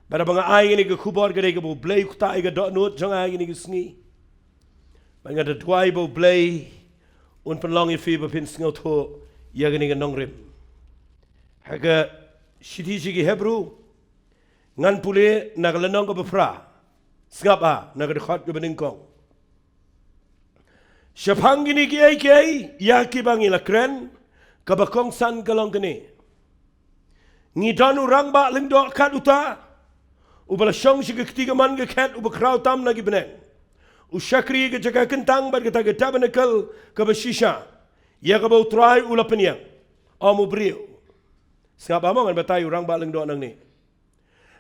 Bad haba nga ai kane ka khubor, ka dei kaba U Blei u ktah ïa ka dohnud jong nga ha kane ka sngi. Bad nga da duwai ba U Blei un pynlong ïa phi ba phin sngewthuh ïa kane ka nongrim. Ha ka shithi sha ki Hebru, ngan pule na ka lynnong kaba phra. Sngap ha, na ka dkhot kaba nyngkong. Shaphang kine kiei kiei, ïa kiba ngi la kren, kaba kongsan ka long kane. Ngi don u rangbah lyngdoh kat uta, uba la shong sha ka kti kamon ka khet, uba khraw tam na ki bneng. U shakri ka jaka kyntang bad kata ka tabernacle kaba shisha, ïa kaba U Trai u la pynïeng. Ym u briew. Sngap ha mo, ngan batai u rangbah lyngdoh nangne.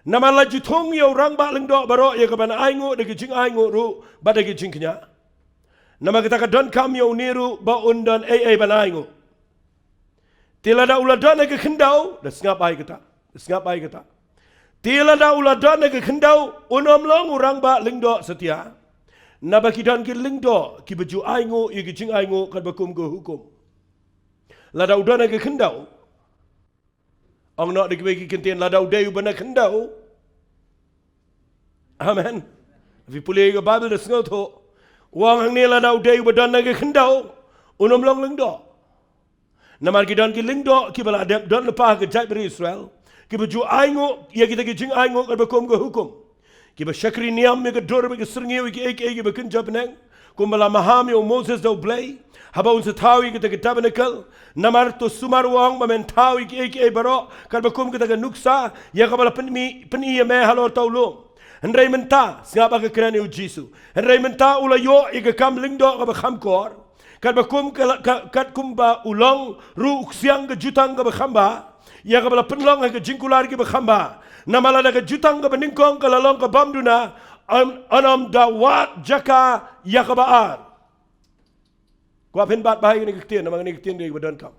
Namar la ju thung ïa u rangbah lyngdoh baroh ïa ka ban ainguh da ka jingainguh ruh bad da ka jingkñia. Namar kata ka donkam ïa une ruh ba un don ei ei ban ainguh. Te lada u la don ha ka khyndew, da sngap ha kata, da sngap ha kata. Te lada u la don ha ka khyndew, un ym long u rangbah lyngdoh satia. Naba ki don ki lyngdoh kiba ju ainguh ïa ka jingainguh katba kum ka hukum. Lada u don ha ka khyndew, ong noh da kiwei ki kyntien, lada u dei uba na khyndew. Amen. Phi pule ka Baibl da sngewthuh. U ong hangne, lada u dei uba don na ka khyndew, un ym long lyngdoh. Namar ki don ki lyngdoh kiba la dep don lypa ha ka jaitbynriew Israel, kiba ju ainguh ïa kita ki jingainguh katba kum ka hukum. Kiba shakri niam ïa ka dur bad ka syrngiew, ïa kiei kiei kiba kynja bneng, kumba la maham ïa u Moses da U Blei, haba un sa thaw ïa kata ka tabernacle. Namar to sumar u ong ba men thaw ïa kiei kiei baroh katba kum kata ka nuksa ïa kaba la pyn-i, pyn-i ïa me halor uta u lum. Hynrei mynta, sngap ha ka kren ïa U Jisu. Hynrei mynta u la ïoh ïa ka kam lyngdoh kaba kham kor. Katba kum ka la, ka, katkum ba u long ruh u ksiang ka jutang kaba kham bha, ïa kaba la pynlong ha ka jingkular kiba kham bha. Namar lada ka jutang kaba nyngkong ka la long ka bym duna, yn, yn ym da wad jaka ïa kaba ar. Kwah phin bat bha ïa kane ka ktien, namar kane ka ktien ka dei kaba donkam.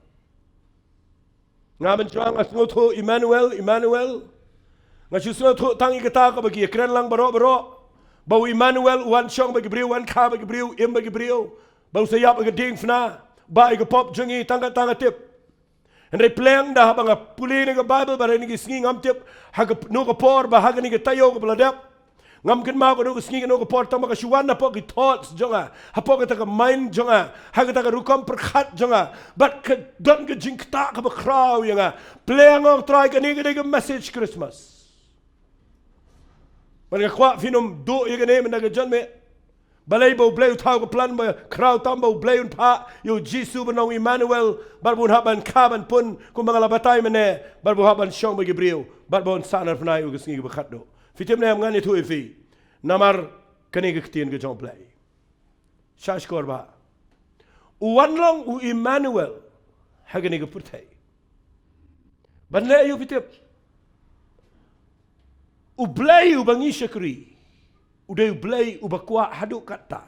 Nga mynjur nga sngewthuh Emmanuel, Emmanuel. Nga shu sngewthuh tang ïa kata kaba ki ïakren lang baroh baroh, ba u Emmanuel u wan shong bad ki briew, wan kha bad ki briew, im bad ki briew, ba u sa ïap ha ka diengphna, ba ïa ka pop jong ngi, tang kata nga tip. Hynrei pleng da haba nga pule na ka Baibl, ba ha kine ki sngi ngam tip ha kano ka por, ba ha kane ka taïew kaba la dep. Ngam kynmaw kano ka sngi kano ka por, tang ba ka shu wan hapoh ki thoughts jong nga, hapoh kata ka mind jong nga, ha kata ka rukom pyrkhat jong nga. Bad ka don ka jingktah kaba khraw ïa nga. Pleng, ong Trai, kane ka dei ka message Christmas. Bad nga kwah phin ym duh ïa kane mynta ka janmiet. Balei ba U Blei u thaw ka plan ba khraw tam ba U Blei un phah ïa U Jisu ban long Emmanuel, bad ba un hap ban kha ban pun kumba nga la batai mynne, bad ba un hap ban shong bad ki briew, bad ba un sahnarphna ïa u ha ka sngi kaba khatduh. Phi tip ne em, ngan ïathuh ïa phi. Namar kane ka ktien ka jong U Blei. Sha shkor ba u wan long u Emmanuel ha kane ka pyrthei. Ban leh ïa u, phi tip, U Blei uba ngi shakri, u dei U Blei uba kwah haduh katta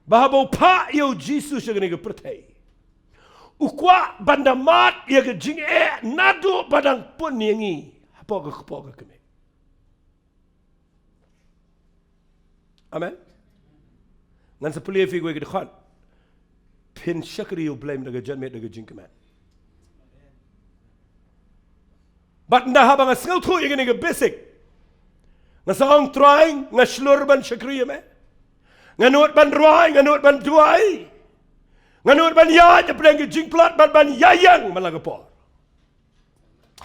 ba haba u phah ïa U Jisu sha kane ka pyrthei, u kwah ban da mad ïa ka jingeh naduh ba dang pun ïa ngi hapoh ka kpoh ka kmie. Amen. Ngan sa pule ïa phi kawei ka dkhot. Phin shakri ïa U Blei mynta ka janmiet da ka jingkmen. Bad ynda haba nga sngewthuh ïa kane ka basic, nga sa ong, Trai, nga shlur ban shakri ïa me. Nga nud ban rwai, nga nud ban duwai. Nga nud ban ïaid hapdeng ka jingpynlait bad ban ïaid ïeng man la ka por.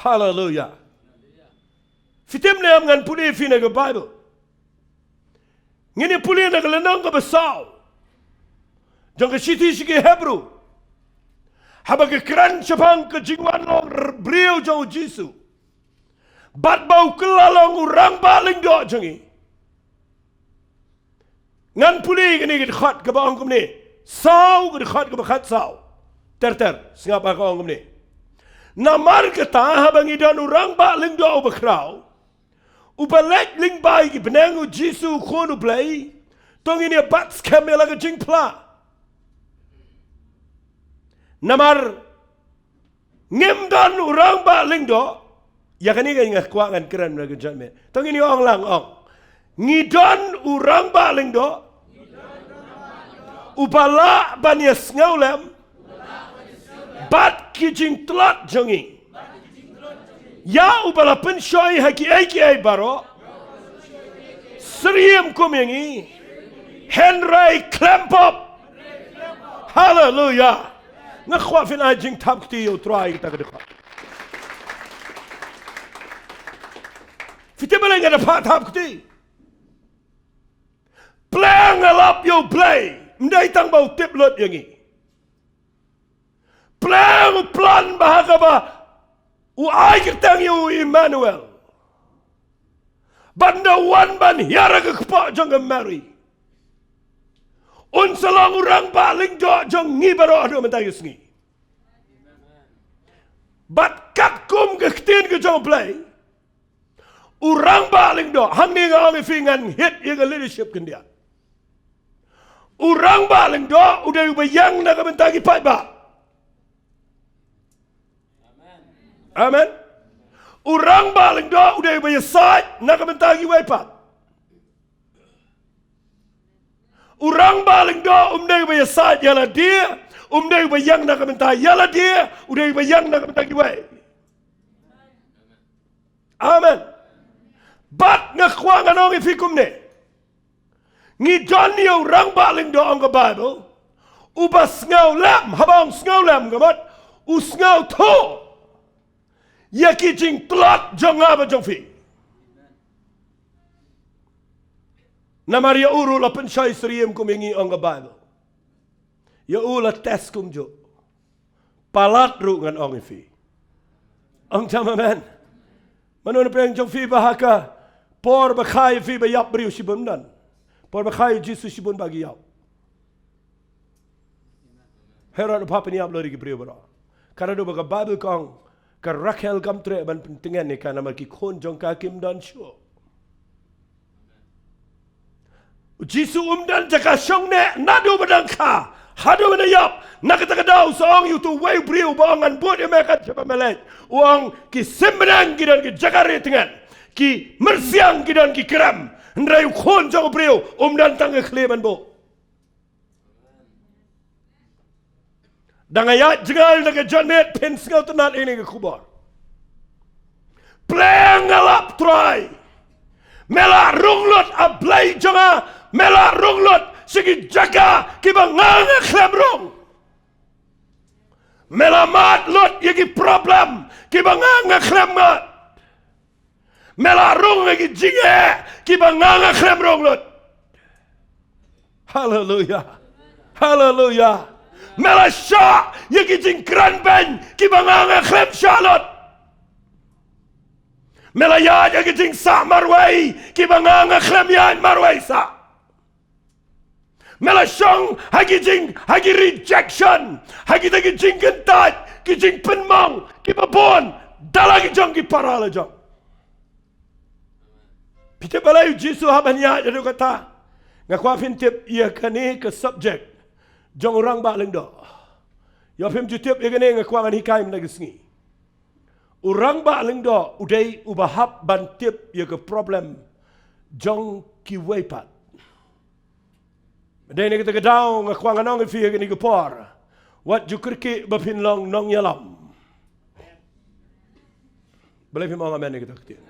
Haleluya. Phi tip ne em, ngan pule ïa phi na ka Baibl. Ngin ïa pule na ka lynnong kaba saw jong ka shithi sha ki Hebru, haba ka kren shaphang ka jingwan long r-, briew jong U Jisu, bad ba u kylla long u rangbah lyngdoh jong ngi. Ngan pule kane ka dkhot kaba ong kumne. Saw, ka dkhot kaba khatsaw. Ter ter, sngap ha ka ong kumne. Namar kata, haba ngi don u rangbah lyngdoh uba khraw, uba leit lyngba ïa ki bneng, U Jisu U Khun U Blei, to ngin ïa bat skhem ïa la ka jingphla. Namar ngim don u rangbah lyngdoh. Ïa kane ka nga kwah ngan kren na ka janmiet. To ngin ïa ong lang, ong. Ngi don u rangbah lyngdoh uba lah ban ïa sngewlem bad ki jingtlot jong ngi. Ïa uba la pynshoi ha kiei kiei baroh, syriem kum ïa ngi, hynrei khlem pop. Haleluya. Nga kwah phin ai jingthap kti ïa U Trai kata ka dkhot. Phi tip balei nga da phah thap kti? Pleng nga lap ïa U Blei, ym dei tang ba u tip lut ïa ngi. Pleng u plan ba ha kaba u ai kyrteng ïa u Immanuel. Ban da wan ban hiar ha ka kpoh jong ka Mary. Un sa long u rangbah lyngdoh jong ngi baroh haduh mynta ka sngi. Bad katkum ka ktien ka jong U Blei, u rangbah lyngdoh, hangne nga ong ïa phi ngan hit ïa ka leadership khyndiat. U rangbah lyngdoh u dei uba ïeng na ka bynta ki paidbah. Amen. U rangbah lyngdoh u dei uba ïasaid na ka bynta kiwei pat. U rangbah lyngdoh um dei uba ïasaid ïa lade, um dei uba ïeng na ka bynta ïa lade, u dei uba ïeng na ka bynta kiwei. Amen. Bad nga kwah ngan ong ïa phi kumne. Ngi don ïa u rangbah lyngdoh ong ka Bible, uba sngewlem, haba ong sngewlem ka mut, u sngewthuh ïa ki jingtlot jong nga bad jong phi. Namar ïa u ruh la pynshoi syriem kum ïa ngi ong ka Bible. Ïa u la test kumjuh. Palat ruh ngan ong ïa phi. Ong jam amen. Mano na pdeng jong phi ba ha ka por ba kha ïa phi ba ïap briew shibun? Ym don. Por ba kha ïa u Jisu shibun ba ki ïap. Herod u phah pynïap lut ïa ki briew baroh. Ka naduh ba ka Bible ka ong ka Rakhel kam treh ban pyntngen ïa ka namar ki khun jong ka kim don shuh. U Jisu um don jaka shong ne, naduh ba dang kha haduh ba dang ïap. Na kata ka daw u sa ong ïa utu uwei u briew ba ong, ngan bud ïa me kat shaba me leit. U ong ki sim bneng ki don ki jaka rieh tngen, ki myrsiang ki don ki krem. Hynrei u Khun jong u briew um don tang ka khlieh ban buh. Da nga ïaid jngai na ka janmiet phin sngewtynnat ïa kane ka khubor. Pleng nga lap Trai. Me la rung lut, A Blei jong nga. Me la rung lut sha ki jaka kiba nga nga khlem rung. Me la mad lut ïa ki problem kiba nga nga khlem mad. Me la rung ïa ki jingeh kiba nga nga khlem rung lut. Haleluya. Haleluya. Me la shah ïa ki jingkren beiñ kiba nga nga khlem shah lut. Me la ïaid ïa ki jingsah marwei kiba nga nga khlem ïaid marwei sah. Me la shong ha ki jing, ha ki rejection, ha kita ki jingkyntait, ki jingpynmong kiba bun da la ki jong ki para la jong. Phi tip balei u Jisu hap ban ïaid haduh katta? Nga kwah phin tip ïa kane ka subject jong u Rangbah Lyngdoh. Ïoh phim ju tip ïa kane, nga kwah ngan hikai mynta ka sngi. U Rangbah Lyngdoh u dei uba hap ban tip ïa ka problem jong kiwei pat. Dei na kata ka daw nga kwah ngan ong ïa phi ha kane ka por, wat ju kyrkieh ba phin long nongïalam. Balei phim ong amen ïa kata ka ktien?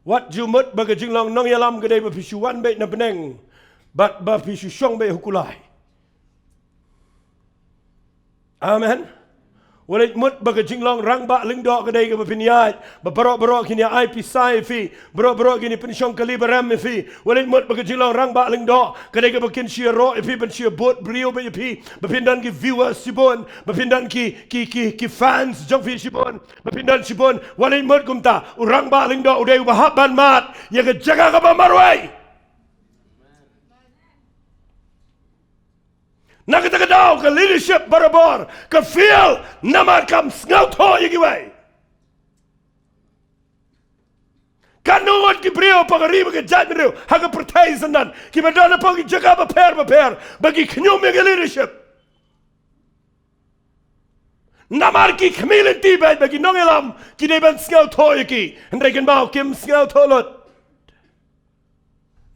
Wat ju mut ba ka jinglong nongïalam ka dei ba phi shu wan beit na bneng bad ba phi shu shong beit ha kulai. Amen. Wat leit mut ba ka jinglong Rangbah Lyngdoh ka dei kaba phin ïaid ba baroh baroh kin ïa ai pisa ïa phi, baroh baroh kin ïa pynshong kali barem ïa phi. Wat leit mut ba ka jinglong Rangbah Lyngdoh ka dei kaba kin shu ïaroh ïa phi, ban shu ïabud briew beit ïa phi, ba phin don ki viewers shibun, ba phin don ki, ki, ki, ki fans jong phi shibun, ba phin don shibun. Wat leit mut kumta. U Rangbah Lyngdoh u dei uba hap ban mad ïa ka jaka kaba marwei. Na kata ka daw ka leadership barabor ka fail namar kam sngewthuh ïa kiwei. Katno ngut ki briew hapoh ka ri bad ka jaitbynriew ha ka pyrthei synran kiba don hapoh ki jaka bapher bapher ba ki khñium ïa ka leadership. Namar ki khmih lynti beit ba ki nongïalam ki dei ban sngewthuh ïa ki, hynrei kynmaw, kim sngewthuh lut.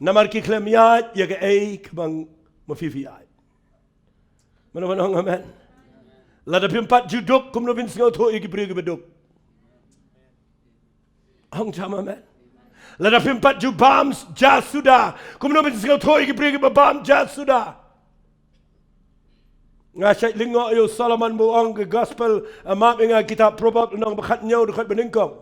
Namar ki khlem ïaid ïa kaei kaba ma phi phi ïaid. Mano mano ong amen. Lada phim pat ju duk, kumno phin sngewthuh ïa ki briew kiba duk? Ong jam amen. Lada phim pat ju bam ja suda, kumno phin sngewthuh ïa ki briew kiba bam ja suda? Nga shait lyngngoh ïa u Solomon ba u ong, ka gospel, eh, map ïa nga kitab Proverb lynnong ba khathynñiew dkhot ba nyngkong.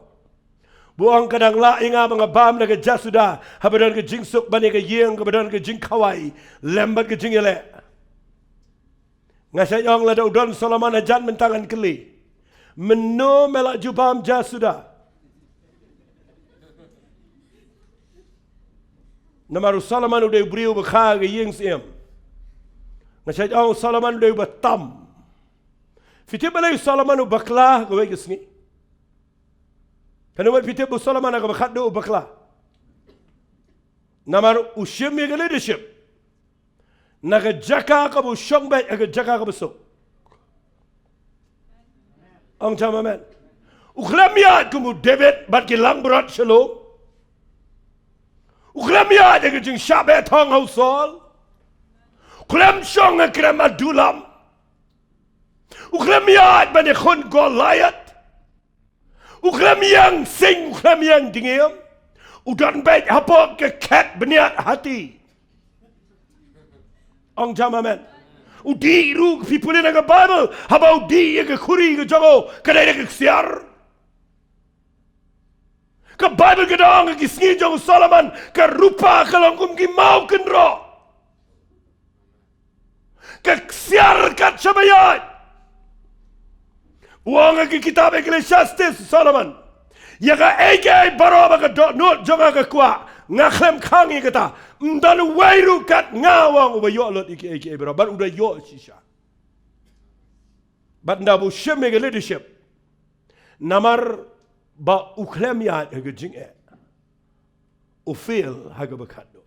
Ba u ong ka dang lah ïa nga ba nga bam da ka jasuda, haba don ka jingsuk ban ïa ka ïing, kaba don ka jingkhawai, lem bad ka jingïaleh. Nga shait ong lada u don Solomon hajan mynta ngan kylli, mynno me la ju bam jasuda? Namar u Solomon u dei u briew uba kha ka ïing syiem. Nga shait ong u Solomon u dei uba tam. Phi tip balei u Solomon u bakla kawei ka sngi? Kano wat phi tip u Solomon ha kaba khatduh u bakla? Namar u shim ïa ka leadership na ka jaka kaba u shong beit ha ka jaka kaba suk. Ong jam amen. U khlem ïaid kum u David bad ki langbrot shalom. U khlem ïaid ha ka jingshah beh thong ha u Saul. U khlem shong ha krem Adullam. U khlem ïaid ban ïakhun Goliath. U khlem ïeng sing, u khlem ïeng dngiem. U don beit hapoh ka khet bniat hati. Ong jam amen. U dih ruh, phi pule na ka Bible, haba u dih ïa ka khuri ka jong u, ka dei da ka ksiar. Ka Bible ka dang ong ha ki sngi jong u Solomon, ka rupa ka long kum ki maw kynroh. Ka ksiar kat shaba ïaid. U ong ha ki kitab Ecclesiastes u Solomon, ïa kaei kaei baroh ba ka dohnud jong nga ka kwah, nga khlem khang ïa kata. Ym don uwei ruh kat nga, u ong, uba ïoh lut ïa kiei kiei baroh, bad u da ïoh shisha. Bad ynda ba u shim ïa ka leadership, namar ba u khlem ïaid ha ka jingeh, u fail ha kaba khatduh.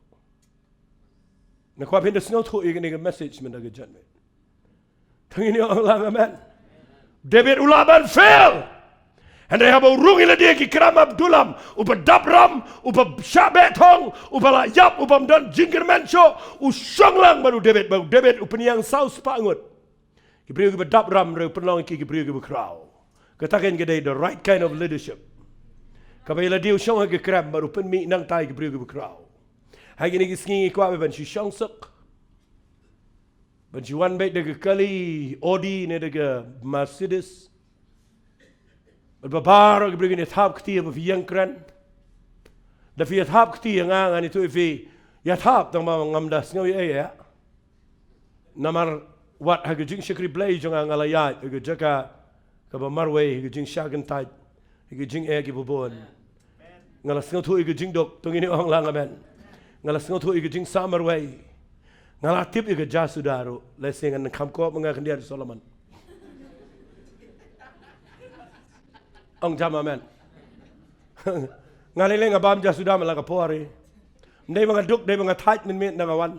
Nga kwah phin da sngewthuh ïa kane ka message mynta ka janmiet. To ngin ïa ong lang amen. David u lah ban fail. Hynrei haba u rung ïa lade ha ki krem Adullam, uba dap ram, uba shah beh thong, uba la ïap, uba ym don jingkyrmen shuh, u shong lang bad u David, bad u David u pynïeng saw spah ngut. Ki briew kiba dap ram ruh pynlong ki, ki briew kiba khraw. Kata kein ka dei the right kind of leadership. Kaba ïa lade u shong ha ka krem bad u pynmih nangta ïa ki briew kiba khraw. Ha kine ki sngi ngi kwah ban shu shong suk, ban shu wan beit da ka kali Audi ne da ka Mercedes. Bad baroh ki briew kin ïa thap kti ba phi ïeng kren. Da phi ïa thap kti ïa nga, ngan ïathuh ïa phi, ïa thap tang ba ngam da sngew ïa ei ïa. Namar wat ha ka jingshakri Blei jong nga, nga la ïaid ha ka jaka kaba marwei, ha ka jingshah kyntait, ha ka jingeh kiba bun. Nga la sngewthuh ïa ka jingduk, to ngin ong lang amen. Nga la sngewthuh ïa ka jingsah marwei. Nga la tip ïa ka jasuda ruh, lehse ngan kham kop ma nga khyndiat u Solomon. Ong jam amen. Nga lei lei nga bam jasuda man la ka por hi. Ym dei ba nga duk, dei ba nga thait mynmiet ynda nga wan.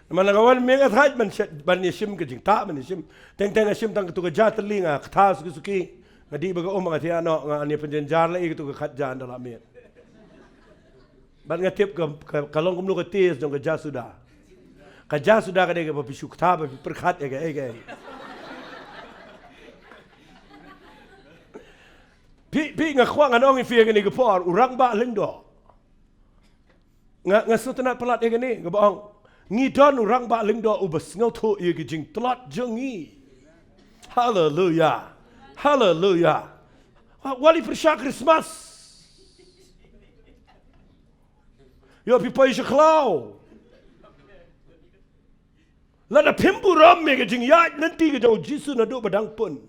Man la nga wan mynmiet nga thait ban sha-, ban ïa shim ka jingtah, ban ïa shim. Teng teng nga shim tang katu ka ja tylli, nga ktah suki suki. Nga dih bad ka um, nga thiah noh, ngan ïa pynjynjar lei katu ka khat ja ynda la miet. Bad nga tip ka, ka, ka long kumno ka taste jong ka jasuda. Ka jasuda ka dei kaba phi shu ktah bad phi pyrkhat ïa kaei kaei. Phi, phi, nga kwah ngan ong ïa phi ha kane ka por, u Rangbah Lyngdoh. Nga, nga sngewtynnat palat ïa kane, kaba ong, ngi don u Rangbah Lyngdoh uba sngewthuh ïa ka jingtlot jong ngi. Haleluya. Haleluya. Wa-, wat la pyrshah Christmas, ïoh phi poi sha khlaw. Lada phim burom ïa ka jingïaid lynti ka jong u Jisu naduh ba dang pun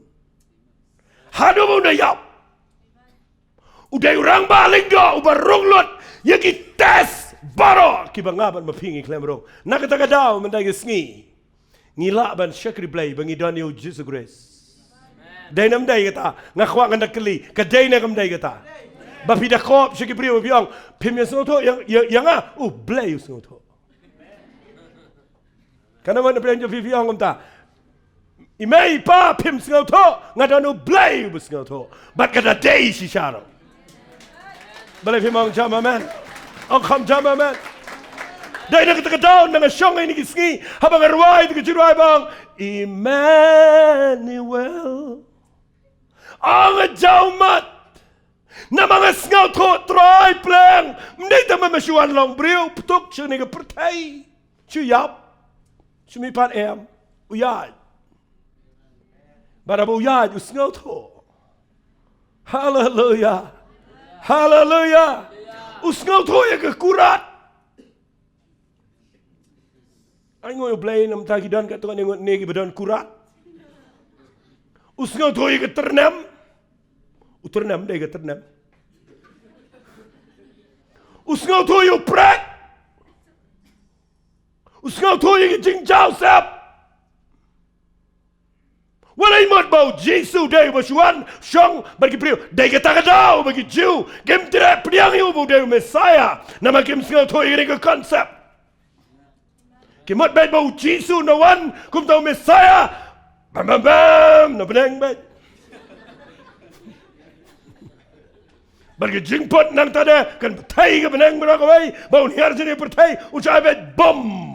haduh ba un da ïap, u dei u Rangbah Lyngdoh uba rung lut ïa ki test baroh kiba nga bad ma phi ngi khlem rung. Na kata ka daw mynta ka sngi ngi lah ban shakri Blei ba ngi don ïa u Jisu Khrist. Dei ne ym dei kata? Nga kwah ngan da kylli, ka dei ne kam dei kata? Ba phi da kop sha ki briew ba phi ong, phim ïa sngewthuh ïa, ïa, ïa nga, u Blei u sngewthuh. Kane wat na pdeng jong phi phi ong kumta, i mei i pa phim sngewthuh, nga don u Blei uba sngewthuh. Bad ka da dei shisha ruh. Balei phim ong jam amen? Ong kham jam amen. Dei na kata ka daw ynda nga shong ha kine ki sngi, haba nga rwai da ka jingrwai ba ong, Emmanuel. Ong nga jaw mat. Namar nga sngewthuh Trai pleng. Ym dei tang ba me shu wan long briew, pynthut sha kane ka pyrthei. Shu ïap. Shu mihpat, em. U ïaid. Bad haba u ïaid u sngewthuh. Haleluya. Haleluya. U sngewthuh ïa ka kurat. Ai ngu ïa u Blei namar ki don katto katne ngut ne kiba don kurat. U sngewthuh ïa ka tyrnem. U tyrnem dei ka tyrnem. U sngewthuh ïa u prek. U sngewthuh ïa ka jingjaw sep. Wat la mut ba u Jisu dei uba shu wan shong bad ki briew, dei kata ka daw ba ki Jiw kim treh pdiang ïa u ba u dei u Messaïah. Namar kim sngewthuh ïa ka concept. Ki mut beit ba u Jisu un wan kum uta u Messaïah. Bam bam bam, na bneng beit. Bad ka jingput nangta de kan pynthei ka bneng baroh kawei, ba un hiar jingpyrthei un shah beit bom.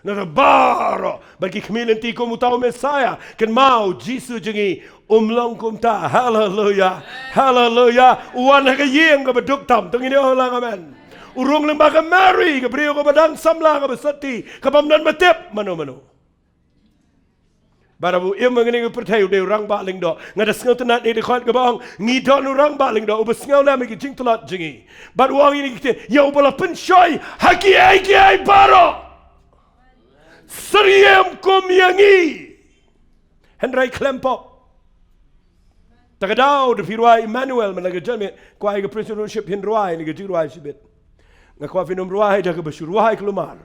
Na baroh bad ki khmih lynti kum uta u Messaïah. Kynmaw, u Jisu jong ngi um long kumta. Haleluya. Haleluya. U wan ha ka ïing kaba duk tam. To ngin ong lang amen. U rung lyngba ka Mary, ka briew kaba dang samla, kaba sotti, kabym don ba tip mano mano. Bad haba u im ha kane ka pyrthei u dei u rangbah lyngdoh. Nga da sngewtynnad ïa ka dkhot kaba ong ngi don u rangbah lyngdoh uba sngewlem ïa ki jingtlot jong ngi. Bad u ong ïa kine ki ktien, ïa uba la pynshoi ha kiei kiei baroh, syriem kum ïa ngi. Hynrei khlem pop. Ta ka daw da phi rwai Emmanuel, man la ka jong me, kwah ïa ka praise and worship phin rwai, ne ka jingrwai shibit. Nga kwah phin ym rwai da kaba shu rwai kulmar.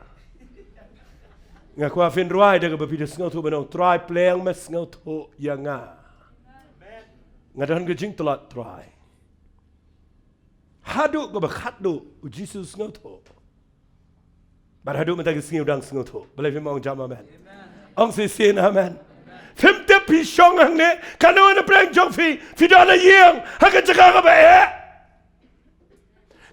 Nga kwah phin rwai da kaba phi da sngewthuh ban ong, Trai, pleng me sngewthuh ïa nga. Nga don ka jingtlot, Trai. Haduh kaba khatduh u Jisu sngewthuh. Bad haduh mynta ka sngi u dang sngewthuh. Balei phim ong jam amen? Ong shisien amen. Phim tip phi shong hangne, kano kano pdeng jong phi, phi don ha ïing, ha ka jaka kaba eh.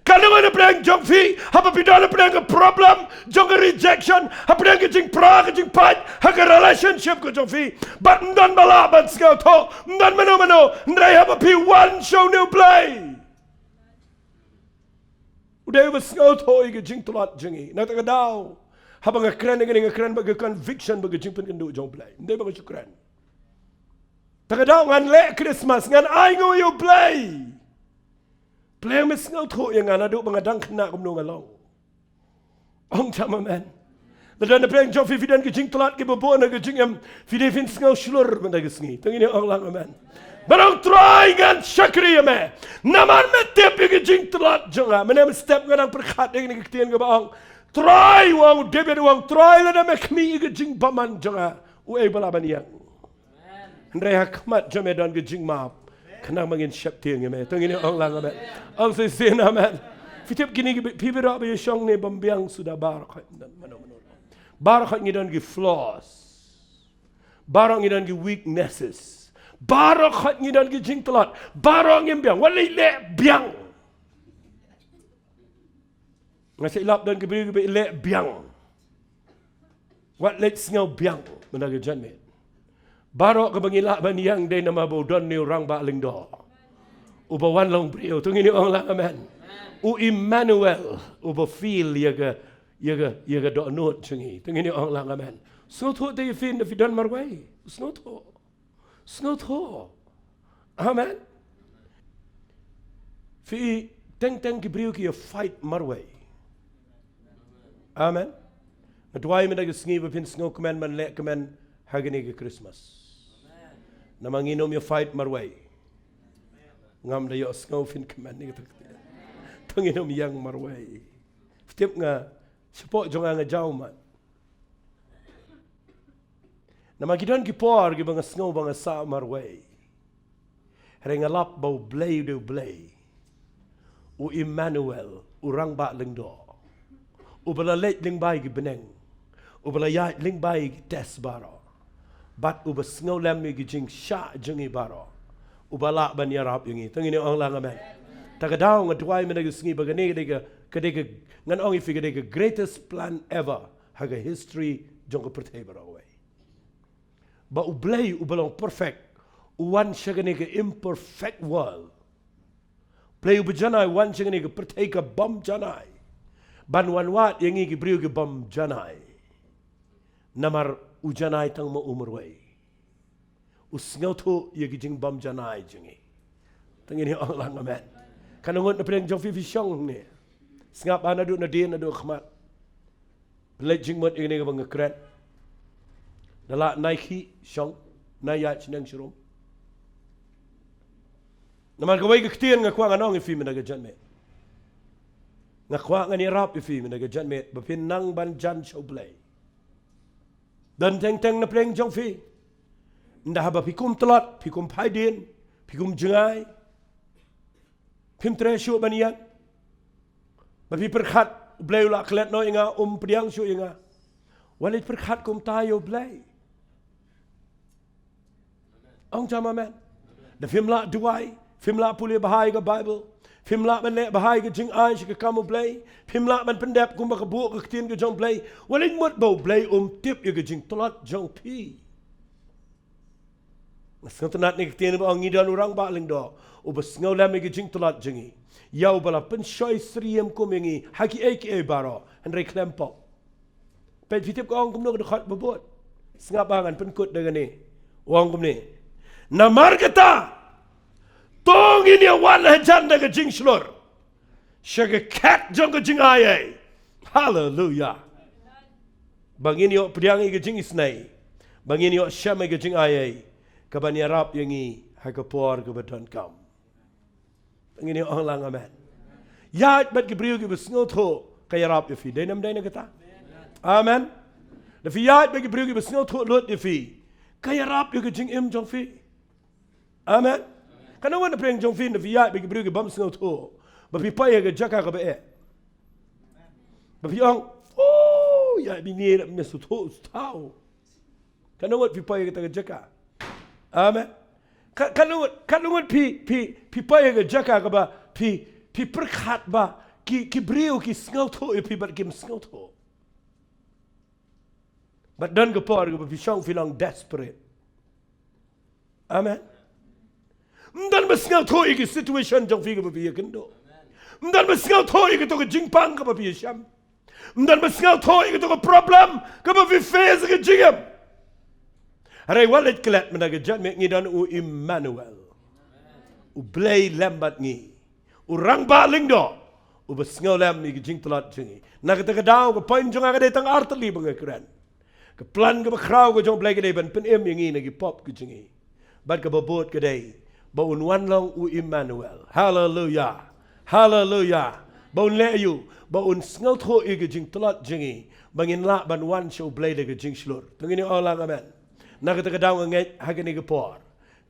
Kano kano pdeng jong phi, haba phi don hapdeng ka problem jong ka rejection, hapdeng ka jingpra, ka jingpait ha ka relationship ka jong phi. Bad ym don ba lah ban sngewthuh, ym don mano mano, hynrei haba phi wan sha une u Blei. U dei uba sngewthuh ïa ka jingtlot jong ngi. Na kata ka daw, haba nga kren ïa kane nga kren bad ka conviction bad ka jingpynkynduh jong u Blei. Ym dei ba nga shu kren. Ta ka daw ngan leh Christmas, ngan ai nguh ïa u Blei. Pleng me sngewthuh ïa nga naduh ba nga dang khynnah kumno nga long. Ong jam amen. Lada na pdeng jong phi phi don ki jingtlot kiba bun ha ka jingim, phi dei phin sngew shlur mynta ka sngi. To ngin ong lang amen. Ban ong Trai ngan shakri ïa me. Namar me tip ïa ki jingtlot jong nga. Mynne mynstep nga dang pyrkhat ïa kane ka ktien kaba ong Trai, u ong u David, u ong Trai lada me khmih ïa ka jingbymman jong nga, uei ba lah ban ïeng? Hynrei ha khmat jong me don ka jingmap. Khnang ba ngin sheptieng ïa me. To ngin ong lang amen. Ong shisien amen. Phi tip kine ki, phi baroh ba ïa shong ne bym biang suda baroh khoit mano mano. Baroh khoit ngi don ki flaws. Baroh ngi don ki weaknesses. Baroh khoit ngi don ki jingtlot. Baroh ngim biang. Wat leh leh biang. Nga sa ïalap don ki briew kiba leh biang. Wat leh sngew biang mynta ka janmiet. Baroh kaba ngi lah ban ïeng dei namar ba u don une u rangbah lyngdoh uba wan long briew. To ngin ong lang amen. U Emmanuel uba feel ïa ka, ïa ka, ïa ka dohnud jong ngi. To ngin ong lang amen. Sngewthuh te ïa phi, na phi don marwei. Sngewthuh. Sngewthuh. Amen. Phi teng teng ki briew ki ïa fight marwei. Amen. Nga duwai mynta ka sngi ba phin sngewkmen ban leh kmen ha kane ka Christmas. Namar ngin ym ïa fight marwei. Ngam da ïohsngew phin kmen ne kata. To ngin ym ïeng marwei. Phi tip nga, shapoh jong nga nga jaw mat. Namar ki don ki por kiba nga sngew ba nga sah marwei. Hynrei nga lap ba u Blei u dei u Blei. U Emmanuel, u rangbah lyngdoh. Uba la leit lyngba ïa ki bneng. Uba la ïaid lyngba ïa ki test baroh. Bad uba sngewlem ïa ki jingshah jong ngi baroh. Uba lah ban ïarap ïa ngi. To ngin ong lang amen. Ta ka daw nga duwai mynta ka sngi ba kane ka dei ka, ka dei ka, ngan ong ïa phi ka dei ka greatest plan ever ha ka history jong ka pyrthei baroh kawei. Ba u Blei uba long perfect u wan sha kane ka imperfect world. Blei uba janai u wan sha kane ka pyrthei ka bym janai. Ban wan wad ïa ngi ki briew ki bym janai. Namar u janai tang ma u marwei. U sngewthuh ïa ki jingbym janai jong ngi. Tang ini ong lang amen. Katno ngut na pdeng jong phi phi shong ne? Sngap ba naduh nadien naduh khmat. Pynleit jingmut ïa kane kaba nga kren. Da lah nai khih shong, nai ïaid shnong shrum. Namar kawei ka ktien nga kwah ngan ong ïa phi mynta ka janmiet. Nga kwah ngan ïarap ïa phi mynta ka janmiet ba phin nang ban jan sha U Blei. Don teng teng na pdeng jong phi. Ynda haba phi kum tlot, phi kum phaidien, phi kum jngai. Phim treh shuh ban ïeng. Ba phi pyrkhat U Blei u la klet noh ïa nga, um pdiang shuh ïa nga. Wat leit pyrkhat kumta ïa U Blei. Ong jam amen. Da phim lah duwai, phim lah pule bha ïa ka Bible, phim lah ban leh bha ïa ka jingai sha ka kam U Blei, phim lah ban pyndep kumba ka buh ka ktien ka jong U Blei. Wat leit mut ba U Blei um tip ïa ka jingtlot jong phi. Nga sngewtynnat na ka ktien ba ong ngi don u Rangbah Lyngdoh uba sngewlem ïa ka jingtlot jong ngi. Ïa uba la pynshoi syriem kum ïa ngi ha kiei kiei baroh, hynrei khlem pop. Peit phi tip ka ong kumno ka dkhot ba bud. Sngap ba ngan pynkut da kane. U ong kumne. Namar kata, to ngin ïa wan hajan da ka jingshlur sha ka khet jong ka jingaiei. Haleluya. Ba ngin ïoh pdiang ïa ka jingisynei, ba ngin ïoh shem ïa ka jingaiei, kaban ïarap ïa ngi ha ka por kaba donkam. Ngin ïoh ong lang amen. Ïaid bad ki briew kiba sngewthuh, ka ïarap ïa phi. Dei ne ym dei na kata? Amen. Da phi ïaid bad ki briew kiba sngewthuh lut ïa phi, ka ïarap ïa ka jingim jong phi. Amen. Katno ngut na pdeng jong phi, da phi ïaid bad ki briew ki bym sngewthuh, ba phi poi ha ka jaka kaba eh, ba phi ong, oh, ïaid bad ine, ym sngewthuh, sngewthuh. Katno ngut phi poi ha kata ka jaka? Amen. Ka, katno ngut, katno ngut phi, phi, phi poi ha ka jaka kaba phi, phi pyrkhat ba ki, ki briew ki sngewthuh ïa phi bad kim sngewthuh. Bad don ka por kaba phi shong phi long desperate. Amen. Ym don ba sngewthuh ïa ki situation jong phi kaba phi ïakynduh. Ym don ba sngewthuh ïa kato ka jingpang kaba phi ïashem. Ym don ba sngewthuh ïa kato ka problem kaba phi face ha ka jingim. Hynrei wat leit klet mynta ka janmiet ngi don u Immanuel. U Blei lem bad ngi. U Rangbah Lyngdoh uba sngewlem ïa ka jingtlot jong ngi. Na kata ka daw ka point jong nga ka dei tang artylli ba nga kren. Ka plan kaba khraw ka jong U Blei ka dei ban pynim ïa ngi na ki pop ka jong ngi. Bad kaba bud ka dei ba un wan long u Immanuel. Haleluya. Haleluya. Ba un leh aïu? Ba un sngewthuh ïa ka jingtlot jong ngi, ba ngin lah ban wan sha U Blei da ka jingshlur. To ngin ong lang amen. Na kata ka daw nga ngeit ha kane ka por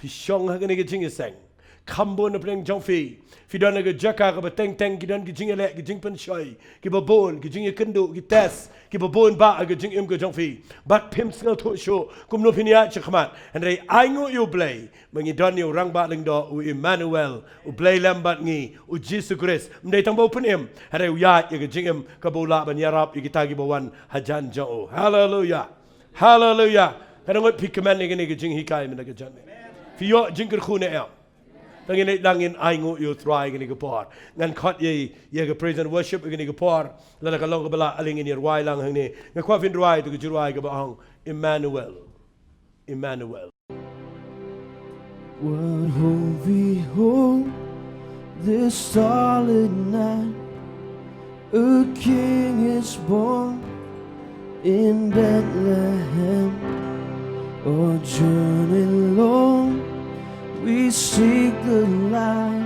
phi shong ha kane ka jingïaseng. Kham bun na pdeng jong phi, phi don ha ka jaka kaba teng teng ki don ki jingïaleh, ki jingpynshoi kiba bun, ki jingïakynduh, ki test kiba bun bha ha ka jingim ka jong phi. Bad phim sngewthuh shuh kumno phin ïaid shakhmat. Hynrei ainguh ïa U Blei ba ngi don ïa u Rangbah Lyngdoh, u Immanuel, U Blei lem bad ngi, u Jisu Khrist. Ym dei tang ba u pynim, hynrei u ïaid ïa ka jingim kaba u lah ban ïarap ïa kita kiba wan hajan jong u. Haleluya. Haleluya. Katno ngut phi kmen ïa kane ka jinghikai mynta ka janmiet? Phi ïoh jingkyrkhu ne em? To ngin leit lang, ngin ainguh ïa U Trai kane ka por. Ngan khot ïa, ïa ka praise and worship kane ka por. Lada ka long kaba lah, ale ngin ïa rwai lang hangne. Nga kwah phin rwai ïa ka jingrwai kaba ong Immanuel. Immanuel. What hope we hold this silent night? A king is born in Bethlehem. Our journey long, we seek the light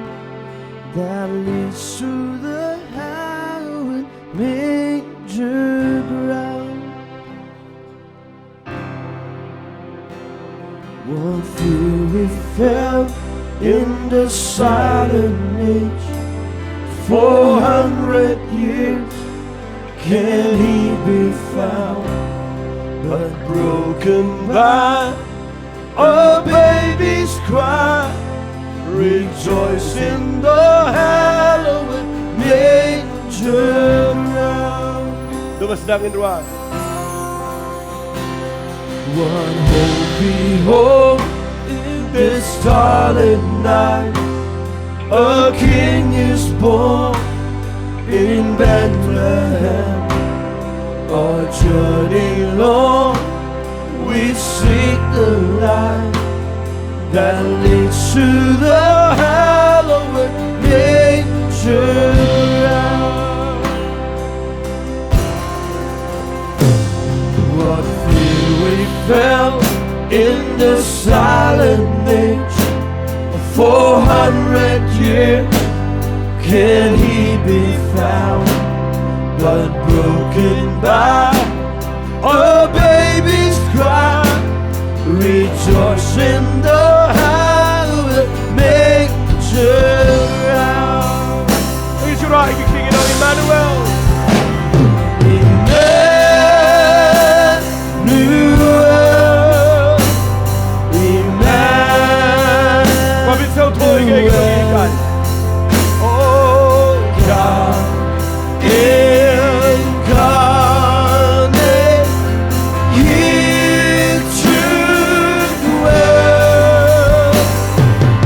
that leads to the hallowed manger ground. What fear we felt in the silent age? Four hundred years, can he be found? But broken by a baby's cry, rejoice in the hallowed manger ground. Dua ba sdang in ruang. What hope we hold in this starlit night? A king is born in Bethlehem. Our journey long, we seek the light that leads to the hallowed Manger out. What fear we felt in the silent manger. Four hundred years can he be found, but broken by a baby's cry, rejoice in the hallowed manger. Israel, Emmanuel. Emmanuel. Emmanuel. Kwa bin sel thoi ke ke kan. Oh God. Incarnate, he took dwell.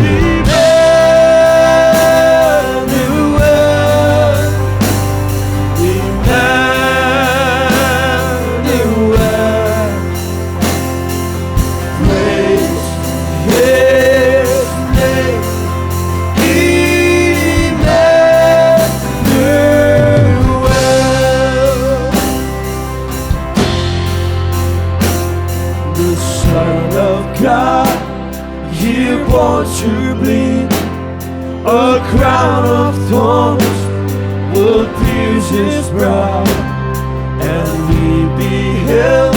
Emmanuel, Emmanuel. Praise his name, Emmanuel. The Son of God, here born to bleed, a crown of thorns would pierce his brow, and we beheld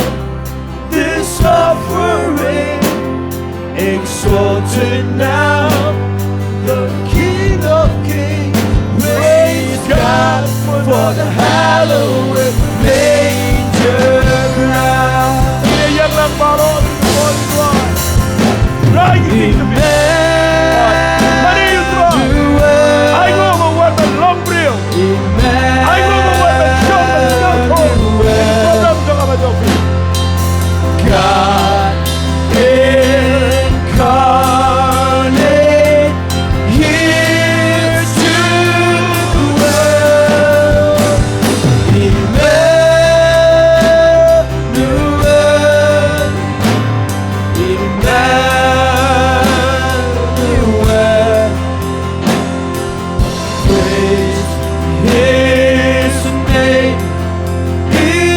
this offering, exalted now, the King of Kings. Praise God for the hallowed manger ground. Emmanuel. Emmanuel. God incarnate, here to dwell. Emmanuel, Emmanuel. Praise his name, Emmanuel.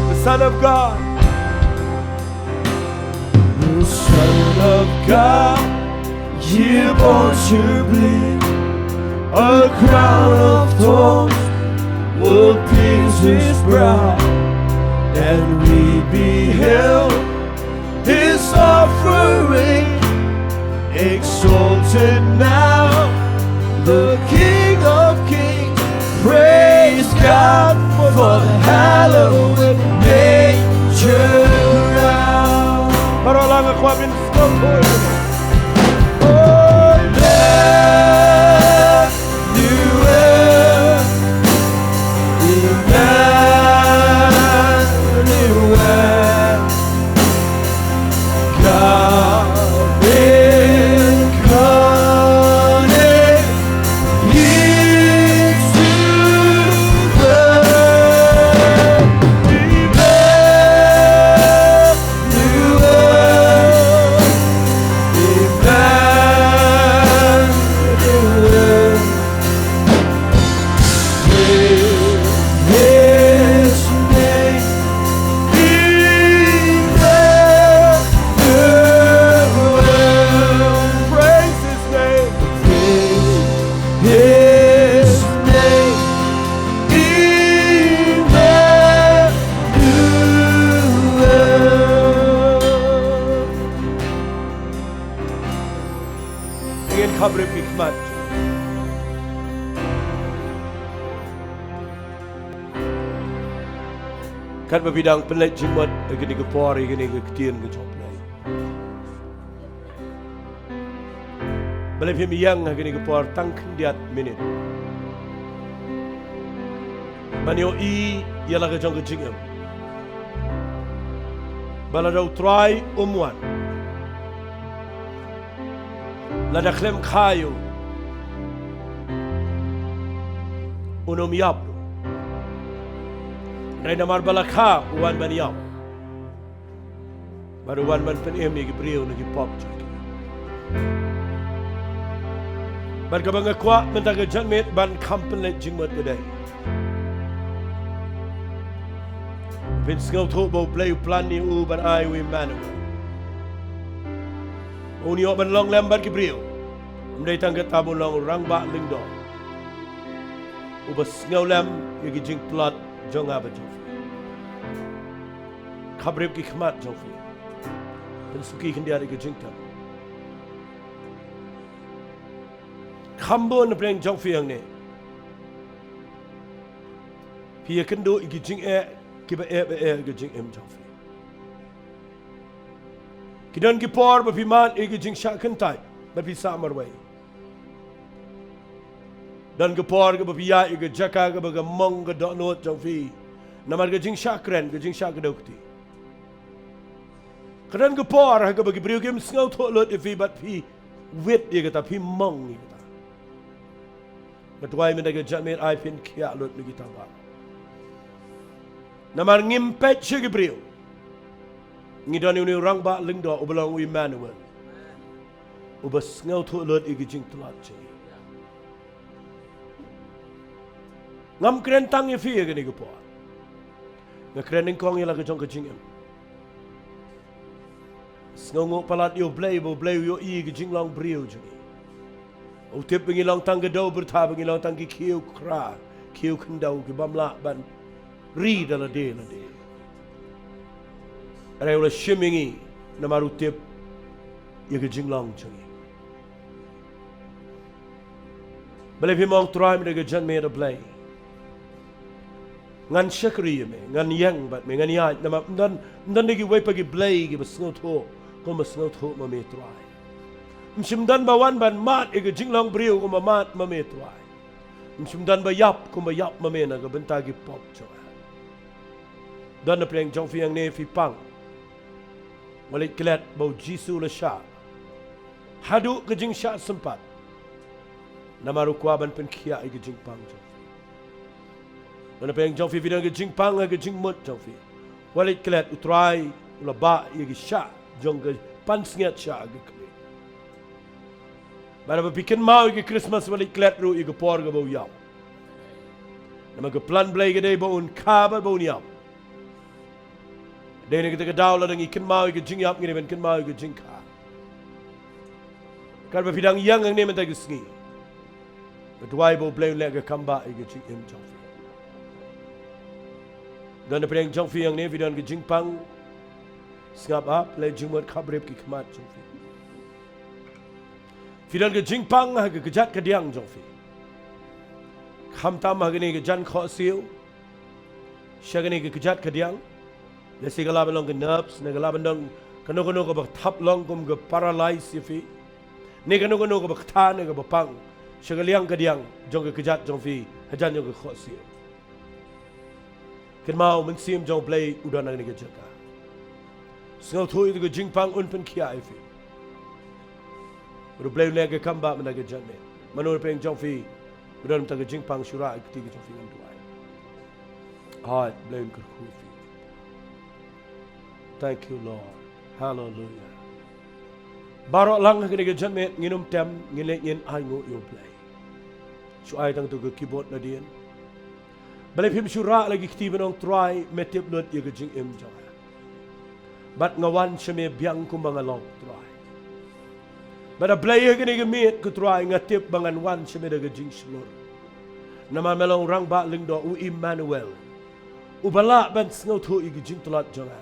The Son of God. The Son of God, here born to bleed. A crown of thorns would pierce his brow, and we beheld his offering, exalted now, the King of Kings. Praise God for the hallowed manger ground. Para lang ako amin. Oh, Emmanuel, Emmanuel. God incarnate, here to dwell. Emmanuel, Emmanuel. Praise his name, Emmanuel. Praise his name. Praise his name, Emmanuel. Ngin kham rit ki khmat. Katba phi dang pynleit jingmut ha kine ki por, ha kine ki ktien ka jong U Blei, balei phim ïeng ha kine ki por tang khyndiat minit ban ïohi ïa la ka jong ka jingim? Ba lada U Trai um wan, lada khlem kha ïa u, un ym ïap. Hynrei namar ba la kha, u wan ban ïap. Bad u wan ban pynim ïa ki briew na ki pop jong ki. Bad kaba nga kwah mynta ka janmiet ban kham pynleit jingmut ka dei, phin sngewthuh ba U Blei u plan ïa u ban ai u Immanuel, un ïoh ban long lem bad ki briew. Ym dei tang kata, ba un long u Rangbah Lyngdoh, uba sngew lem ïa ki jingtlot jong nga bad jong phi. Khaprip ki khmat jong phi, pynsuki khyndiat ïa ki jingtep. Kham bun na pdeng jong phi hangne, phi ïakynduh ïa ki jingeh kiba eh ba eh ïa ki jingim jong phi. Ki don ki por ba phi mad ïa ki jingshah kyntait bad phi sah marwei. Don ki por kaba phi ïaid ïa ka jaka kaba ka mong ka dohnud jong phi namar ka jingshah kren, ka jingshah kdew kti. Ka don ki por ha kaba ki briew kim sngewthuh lut ïa phi bad phi wit ïa kata, phi mong ïa kata. Nga duwai mynta ka janmiet, ai phin khiah lut na kita baroh. Namar ngim peit sha ki briew, ngi don ïa une u Rangbah Lyngdoh uba long u Immanuel, uba sngewthuh lut ïa ki jingtlot jong ngi. Ngam kren tang ïa phi ïa kane ka por, nga kren nyngkong ïa la ka jong ka jingim. Sngewnguh palat ïa U Blei ba U Blei u ïohi ïa ka jinglong briew jong ngi. U tip ba ngi long tang ka dew byrtha, ba ngi long tang ki khiew khra, khiew khyndew, ki bym lah ban ri da lade lade. Hynrei u la shim ïa ngi namar u tip ïa ka jinglong jong ngi. Balei phim ong, Trai, mynta ka janmiet, A Blei, ngan shakri ïa me, ngan ïeng bad me, ngan ïaid, namar ym don, ym don de kiwei pat ki blei kiba sngewthuh kumba sngewthuh ma me, Trai. Ym shym don ba wan ban mad ïa ka jinglong briew kumba mad ma me, Trai. Ym shym don ba ïap kumba ïap ma me na ka bynta ki pop jong nga. Don na pdeng jong phi hangne phi pang. Nga leit klet ba U Jisu u la shah haduh ka jingshah sympat namar u kwah ban pynkhiah ïa ka jingpang jong phi. Don na pdeng jong phi, phi don ka jingpang ha ka jingmut jong phi. Nga leit klet, U Trai u la bah ïa ka shah jong ka pansngiat shah ha ka khlieh. Bad haba phi kynmaw ïa ka Krismas, nga leit klet ruh ïa ka por kaba u ïap. Namar ka plan Blei ka dei ba un kha bad ba un ïap. Dei na kata ka daw, lada ngi kynmaw ïa ka jingïap, ngi dei ban kynmaw ïa ka jingkha. Katba phi dang ïeng hangne mynta ka sngi, nga duwai ba U Blei un leh ka kambah ïa ka jingim jong phi. Don na pdeng jong phi hangne, phi don ka jingpang, sngap ap, leh jingmut, khaprip ki khmat jong phi. Phi don ka jingpang ha ka kjat kadiang jong phi, khamtam ha kane ka jan khohsiew sha kane ka kjat kadiang. Lehse ka lah ban long ka nerves, ne ka lah ban long kano kano kaba thap long kum ka paralyze ïa phi, ne kano kano kaba kthah ne kaba pang sha ka liang kadiang jong ka kjat jong phi, hajan jong ka khohsiew. Kynmaw, Mynsiem jong U Blei u don ha kane ka jaka. Sngewthuh ïa ka jingpang, un pynkhiah ïa phi. Bad U Blei un leh ka kambah mynta ka janmiet. Mano na pdeng jong phi ba don mynta ka jingpang, shu rah ïa ka kti ka jong phi, ngan duwai. Hooid, Blei un kyrkhu ïa phi. Thank you, Lord. Hallelujah. Baroh lang ha kane ka janmiet ngin ym tem, ngin leit ngin ainguh ïa U Blei. Shu ai tang tu ka keyboard nadien. Balei phim shu rah la ki kti ban ong, Trai, me tip lut ïa ka jingim jong nga, bad nga wan sha me biang kumba nga long, Trai. Bad A Blei, ha kane ka miet, ko Trai, nga tip ba ngan wan sha me da ka jingshlur. Namar me long Rangbah Lyngdoh, u Immanuel, uba lah ban sngewthuh ïa ka jingtlot jong nga.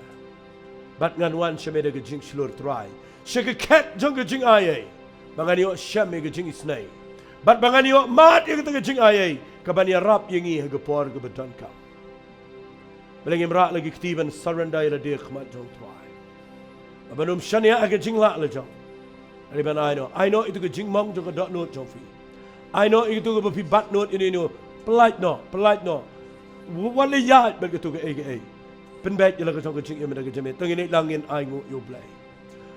Bad ngan wan sha me da ka jingshlur, Trai, sha ka khet jong ka jingaiei, ba ngan ïoh shem ïa ka jingisynei, bad ba ngan ïoh mad ïa kata ka jingaiei kaban ïarap ïa ngi ha ka por kaba donkam. Balei ngim rah la ki kti ban surrender ïa lade ha khmat jong U Trai, ban ym shaniah ha ka jinglah lajong? Hynrei ban ai noh, ai noh ïa tu ka jingmong jong ka dohnud jong phi. Ai noh ïa tu kaba phi bat nud ïa ino ino. Pyllait noh, pyllait noh. Wat la ïaid bad katu kaei kaei, pynbeit ïa la ka jong ka jingim da ka jingim. To ngin ïaid lang, ngin ainguh ïa U Blei.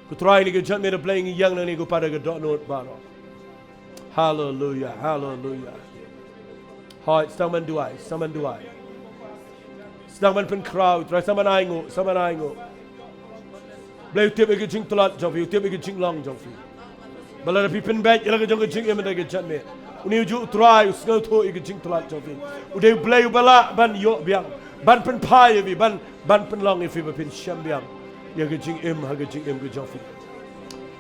Ko Trai, ha kane ka janmiet, A Blei, ngi ïeng nangne, ko Pa, da ka dohnud baroh. Haleluia, haleluia. Hooid, sdang ban duwai, sdang ban duwai. Sdang ban pynkhraw, Trai, sdang ban ainguh, sdang ban ainguh. Blei u tip ïa ka jingtlot jong phi, u tip ïa ka jinglong jong phi. Ba lada phi pynbeit ïa la ka jong ka jingim da ka jingmut, une u ju u Trai u sngewthuh ïa ka jingtlot jong phi. U dei u Blei uba lah ban ïoh biang, ban pynphai ïa phi, ban, ban pynlong ïa phi ba phin shem biang ïa ka jingim ha ka jingim ka jong phi.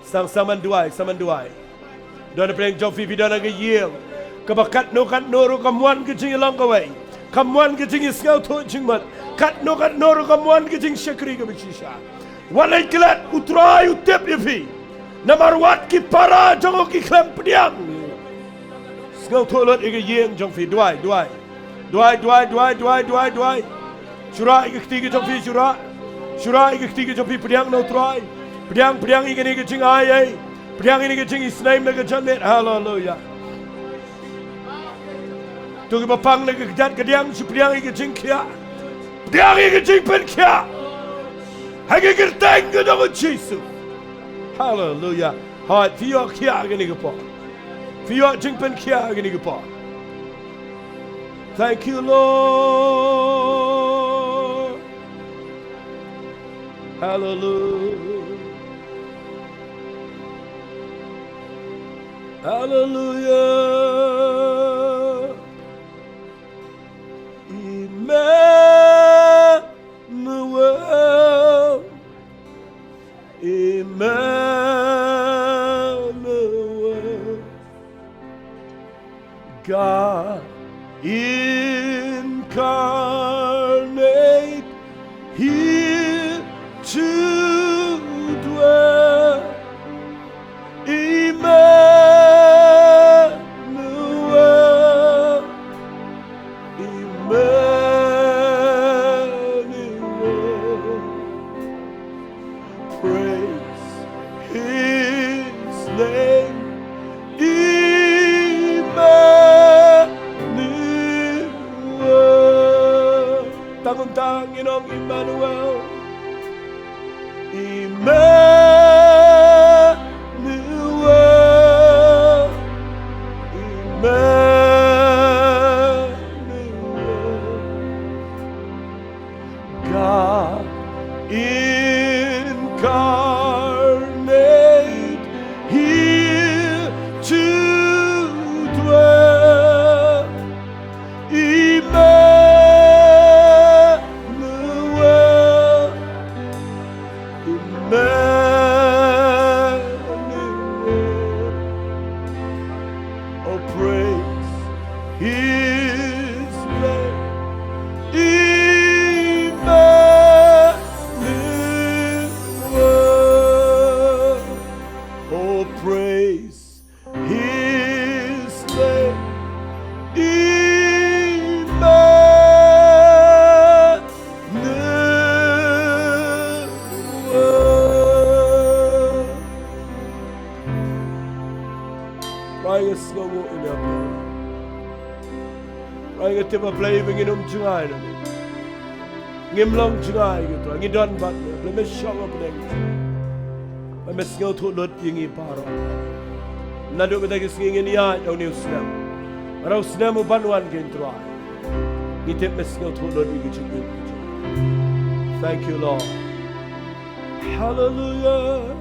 Sa, sa man duwai, sa man duwai. Don pdeng jong phi, phi don ha ka ïing kaba katno katno ruh kam wan ka jingïalong kawei, kam wan ka jingïasngewthuh jingmut, katno katno ruh kam wan ka jingshakri kaba shisha. Wat leit klet, u Trai u tip ïa phi. Namar wat ki para jong u ki khlem pdiang. Sngewthuh lut ïa ka ïing jong phi, duwai, duwai. Duwai, duwai, duwai, duwai, duwai, duwai. Shura ïa ka kti ka jong phi, shura. Shura ïa ka kti ka jong phi, pdiang na u Trai. Pdiang, pdiang ïa kane ka jingai ei. Pdiang ïa kane ka jingisynei na ka jingmut. Haleluya. To kiba pang na ka kjat ka diang, shu pdiang ïa ka jingkhiah. Pdiang ïa ka jingpynkhiah. Ha ka kyrteng ka jong u Jisu. Haleluya. Hooid, phi ïoh khiah ha kane ka por. Phi ïoh jingpynkhiah ha kane ka por. Thank you, Lord. Hallelujah. Hallelujah. Emmanuel. Emmanuel, God incarnate here to dwell. Emmanuel, Emmanuel. Praise his name, Emmanuel. Tang kumta ngin ong Emmanuel. Emmanuel. Emmanuel. God incarnate here to dwell. Emmanuel, Emmanuel. Oh, praise his name, Emmanuel. Oh, praise his name, Emmanuel. Trai, nga sngewnguh ïa me. Trai, nga tip, A Blei, ba ngin ym jngai na me. Ngim long jngai, ko Trai, ngi don bad me. Blei, me shong ha pdeng. Ba me sngewthuh lut ïa ngi baroh. Naduh mynta ka sngi ngin ïaid ha une u snem. Bad ha u snem uban wan, ko Trai, ngi tip me sngewthuh lut ïa ka jingim. Thank you, Lord. Hallelujah.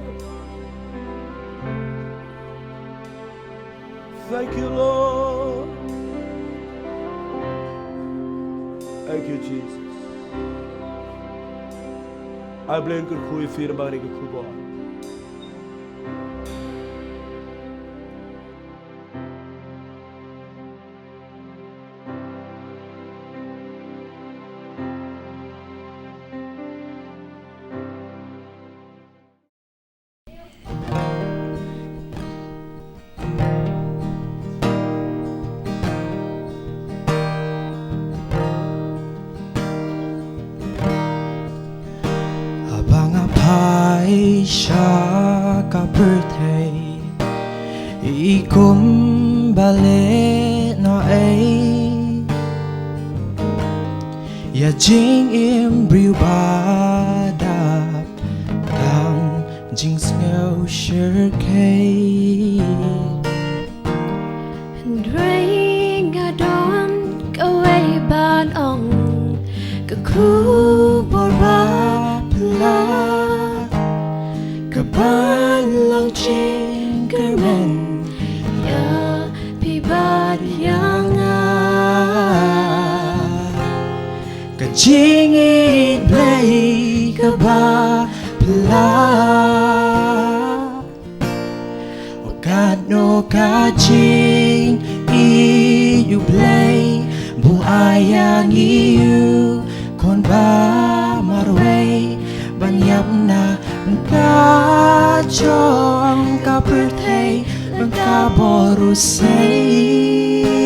Thank you, Lord. Thank you, Jesus. Ai Blei, nga kyrkhu ïa phi namar kane ka khubor. Haba nga phai sha ka pyrthei, i kum ba leh na ei, ïa jingim briew ba dap tang jingsngew shyrkhei. Hynrei nga don kawei ban ong, ka khubor ba phylla. ban long jingkyrmen ïa phi bad ïa nga. Ka jingïeit Blei kaba phylla. O katno ka jingïeit U Blei ba u ai ïa ngi u khun ba marwei ban ïap na bynta jong ka pyrthei bad ka bor u sei.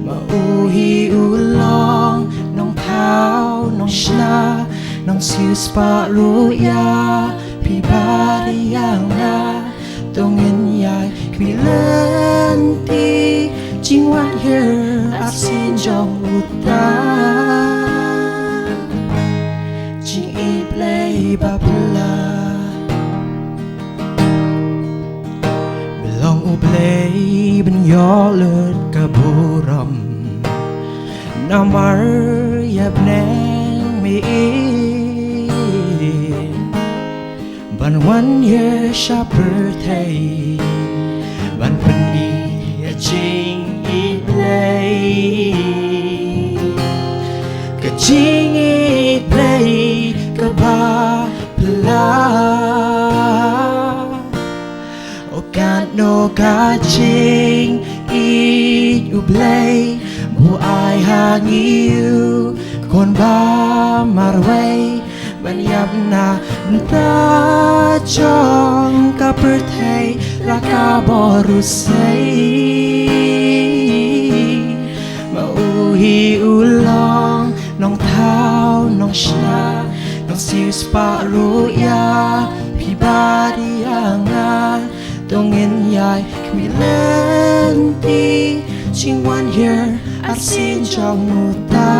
Ma u hi u long nongthaw, nongshna, nongsiewspah ruh ïa phi bad ïa nga. To ngin ïai khmih lynti jingwan hiar arsien jong uta. Jingïeit Blei ba phylla. Me long U Blei ban ïoh lut ka burom namar ïa bneng me ïeit ban wan hiar sha pyrthei ban pyni ïa jingïeit Blei. Ka jingïeit Blei kaba phylla. O katno ka jingïeit U Blei ba u ai ha ngi u khun ba marwei ban ïap na bynta jong ka pyrthei la ka bor u sei. Ma u hi u long nongthaw, nongshna, nongsiewspah ruh ïa phi bad ïa nga. To ngin ïai khmih lynti jingwan hiar arsien jong uta.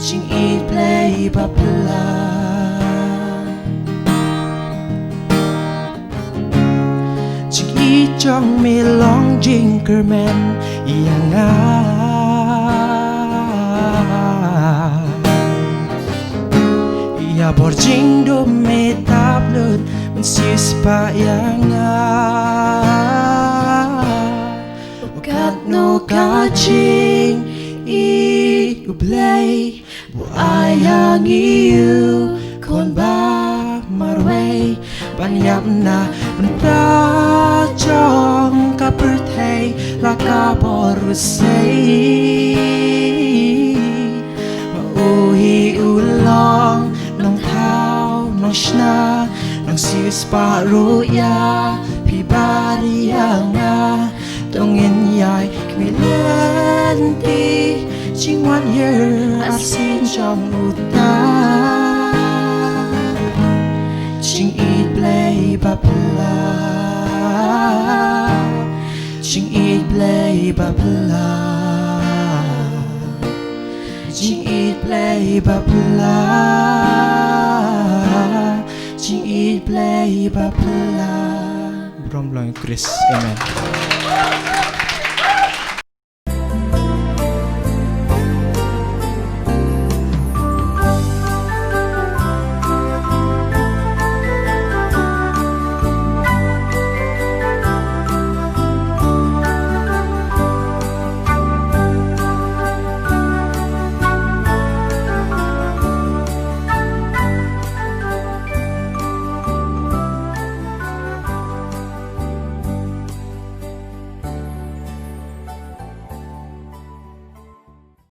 Jingïeit Blei ba phylla. Jingïeit jong me long jingkyrmen ïa nga. Ïa bor jingdum me tap lut ban siewspah ïa nga. Katno ka jingïeit U Blei ba u ai ha ngi u khun ba marwei ban ïap na bynta jong ka pyrthei la ka bor u sei. Ma u hi u long nongthaw, nongshna, nongsiewspah ruh ïa phi bad ïa nga. To ngin ïai khmih lynti jingwan hiar arsien jong uta. Jingïeit Blei ba phylla. Jingïeit Blei ba phylla. Jingïeit Blei ba phylla. Jingïeit Blei ba phylla. Burom long ïa u Khrist. Amen.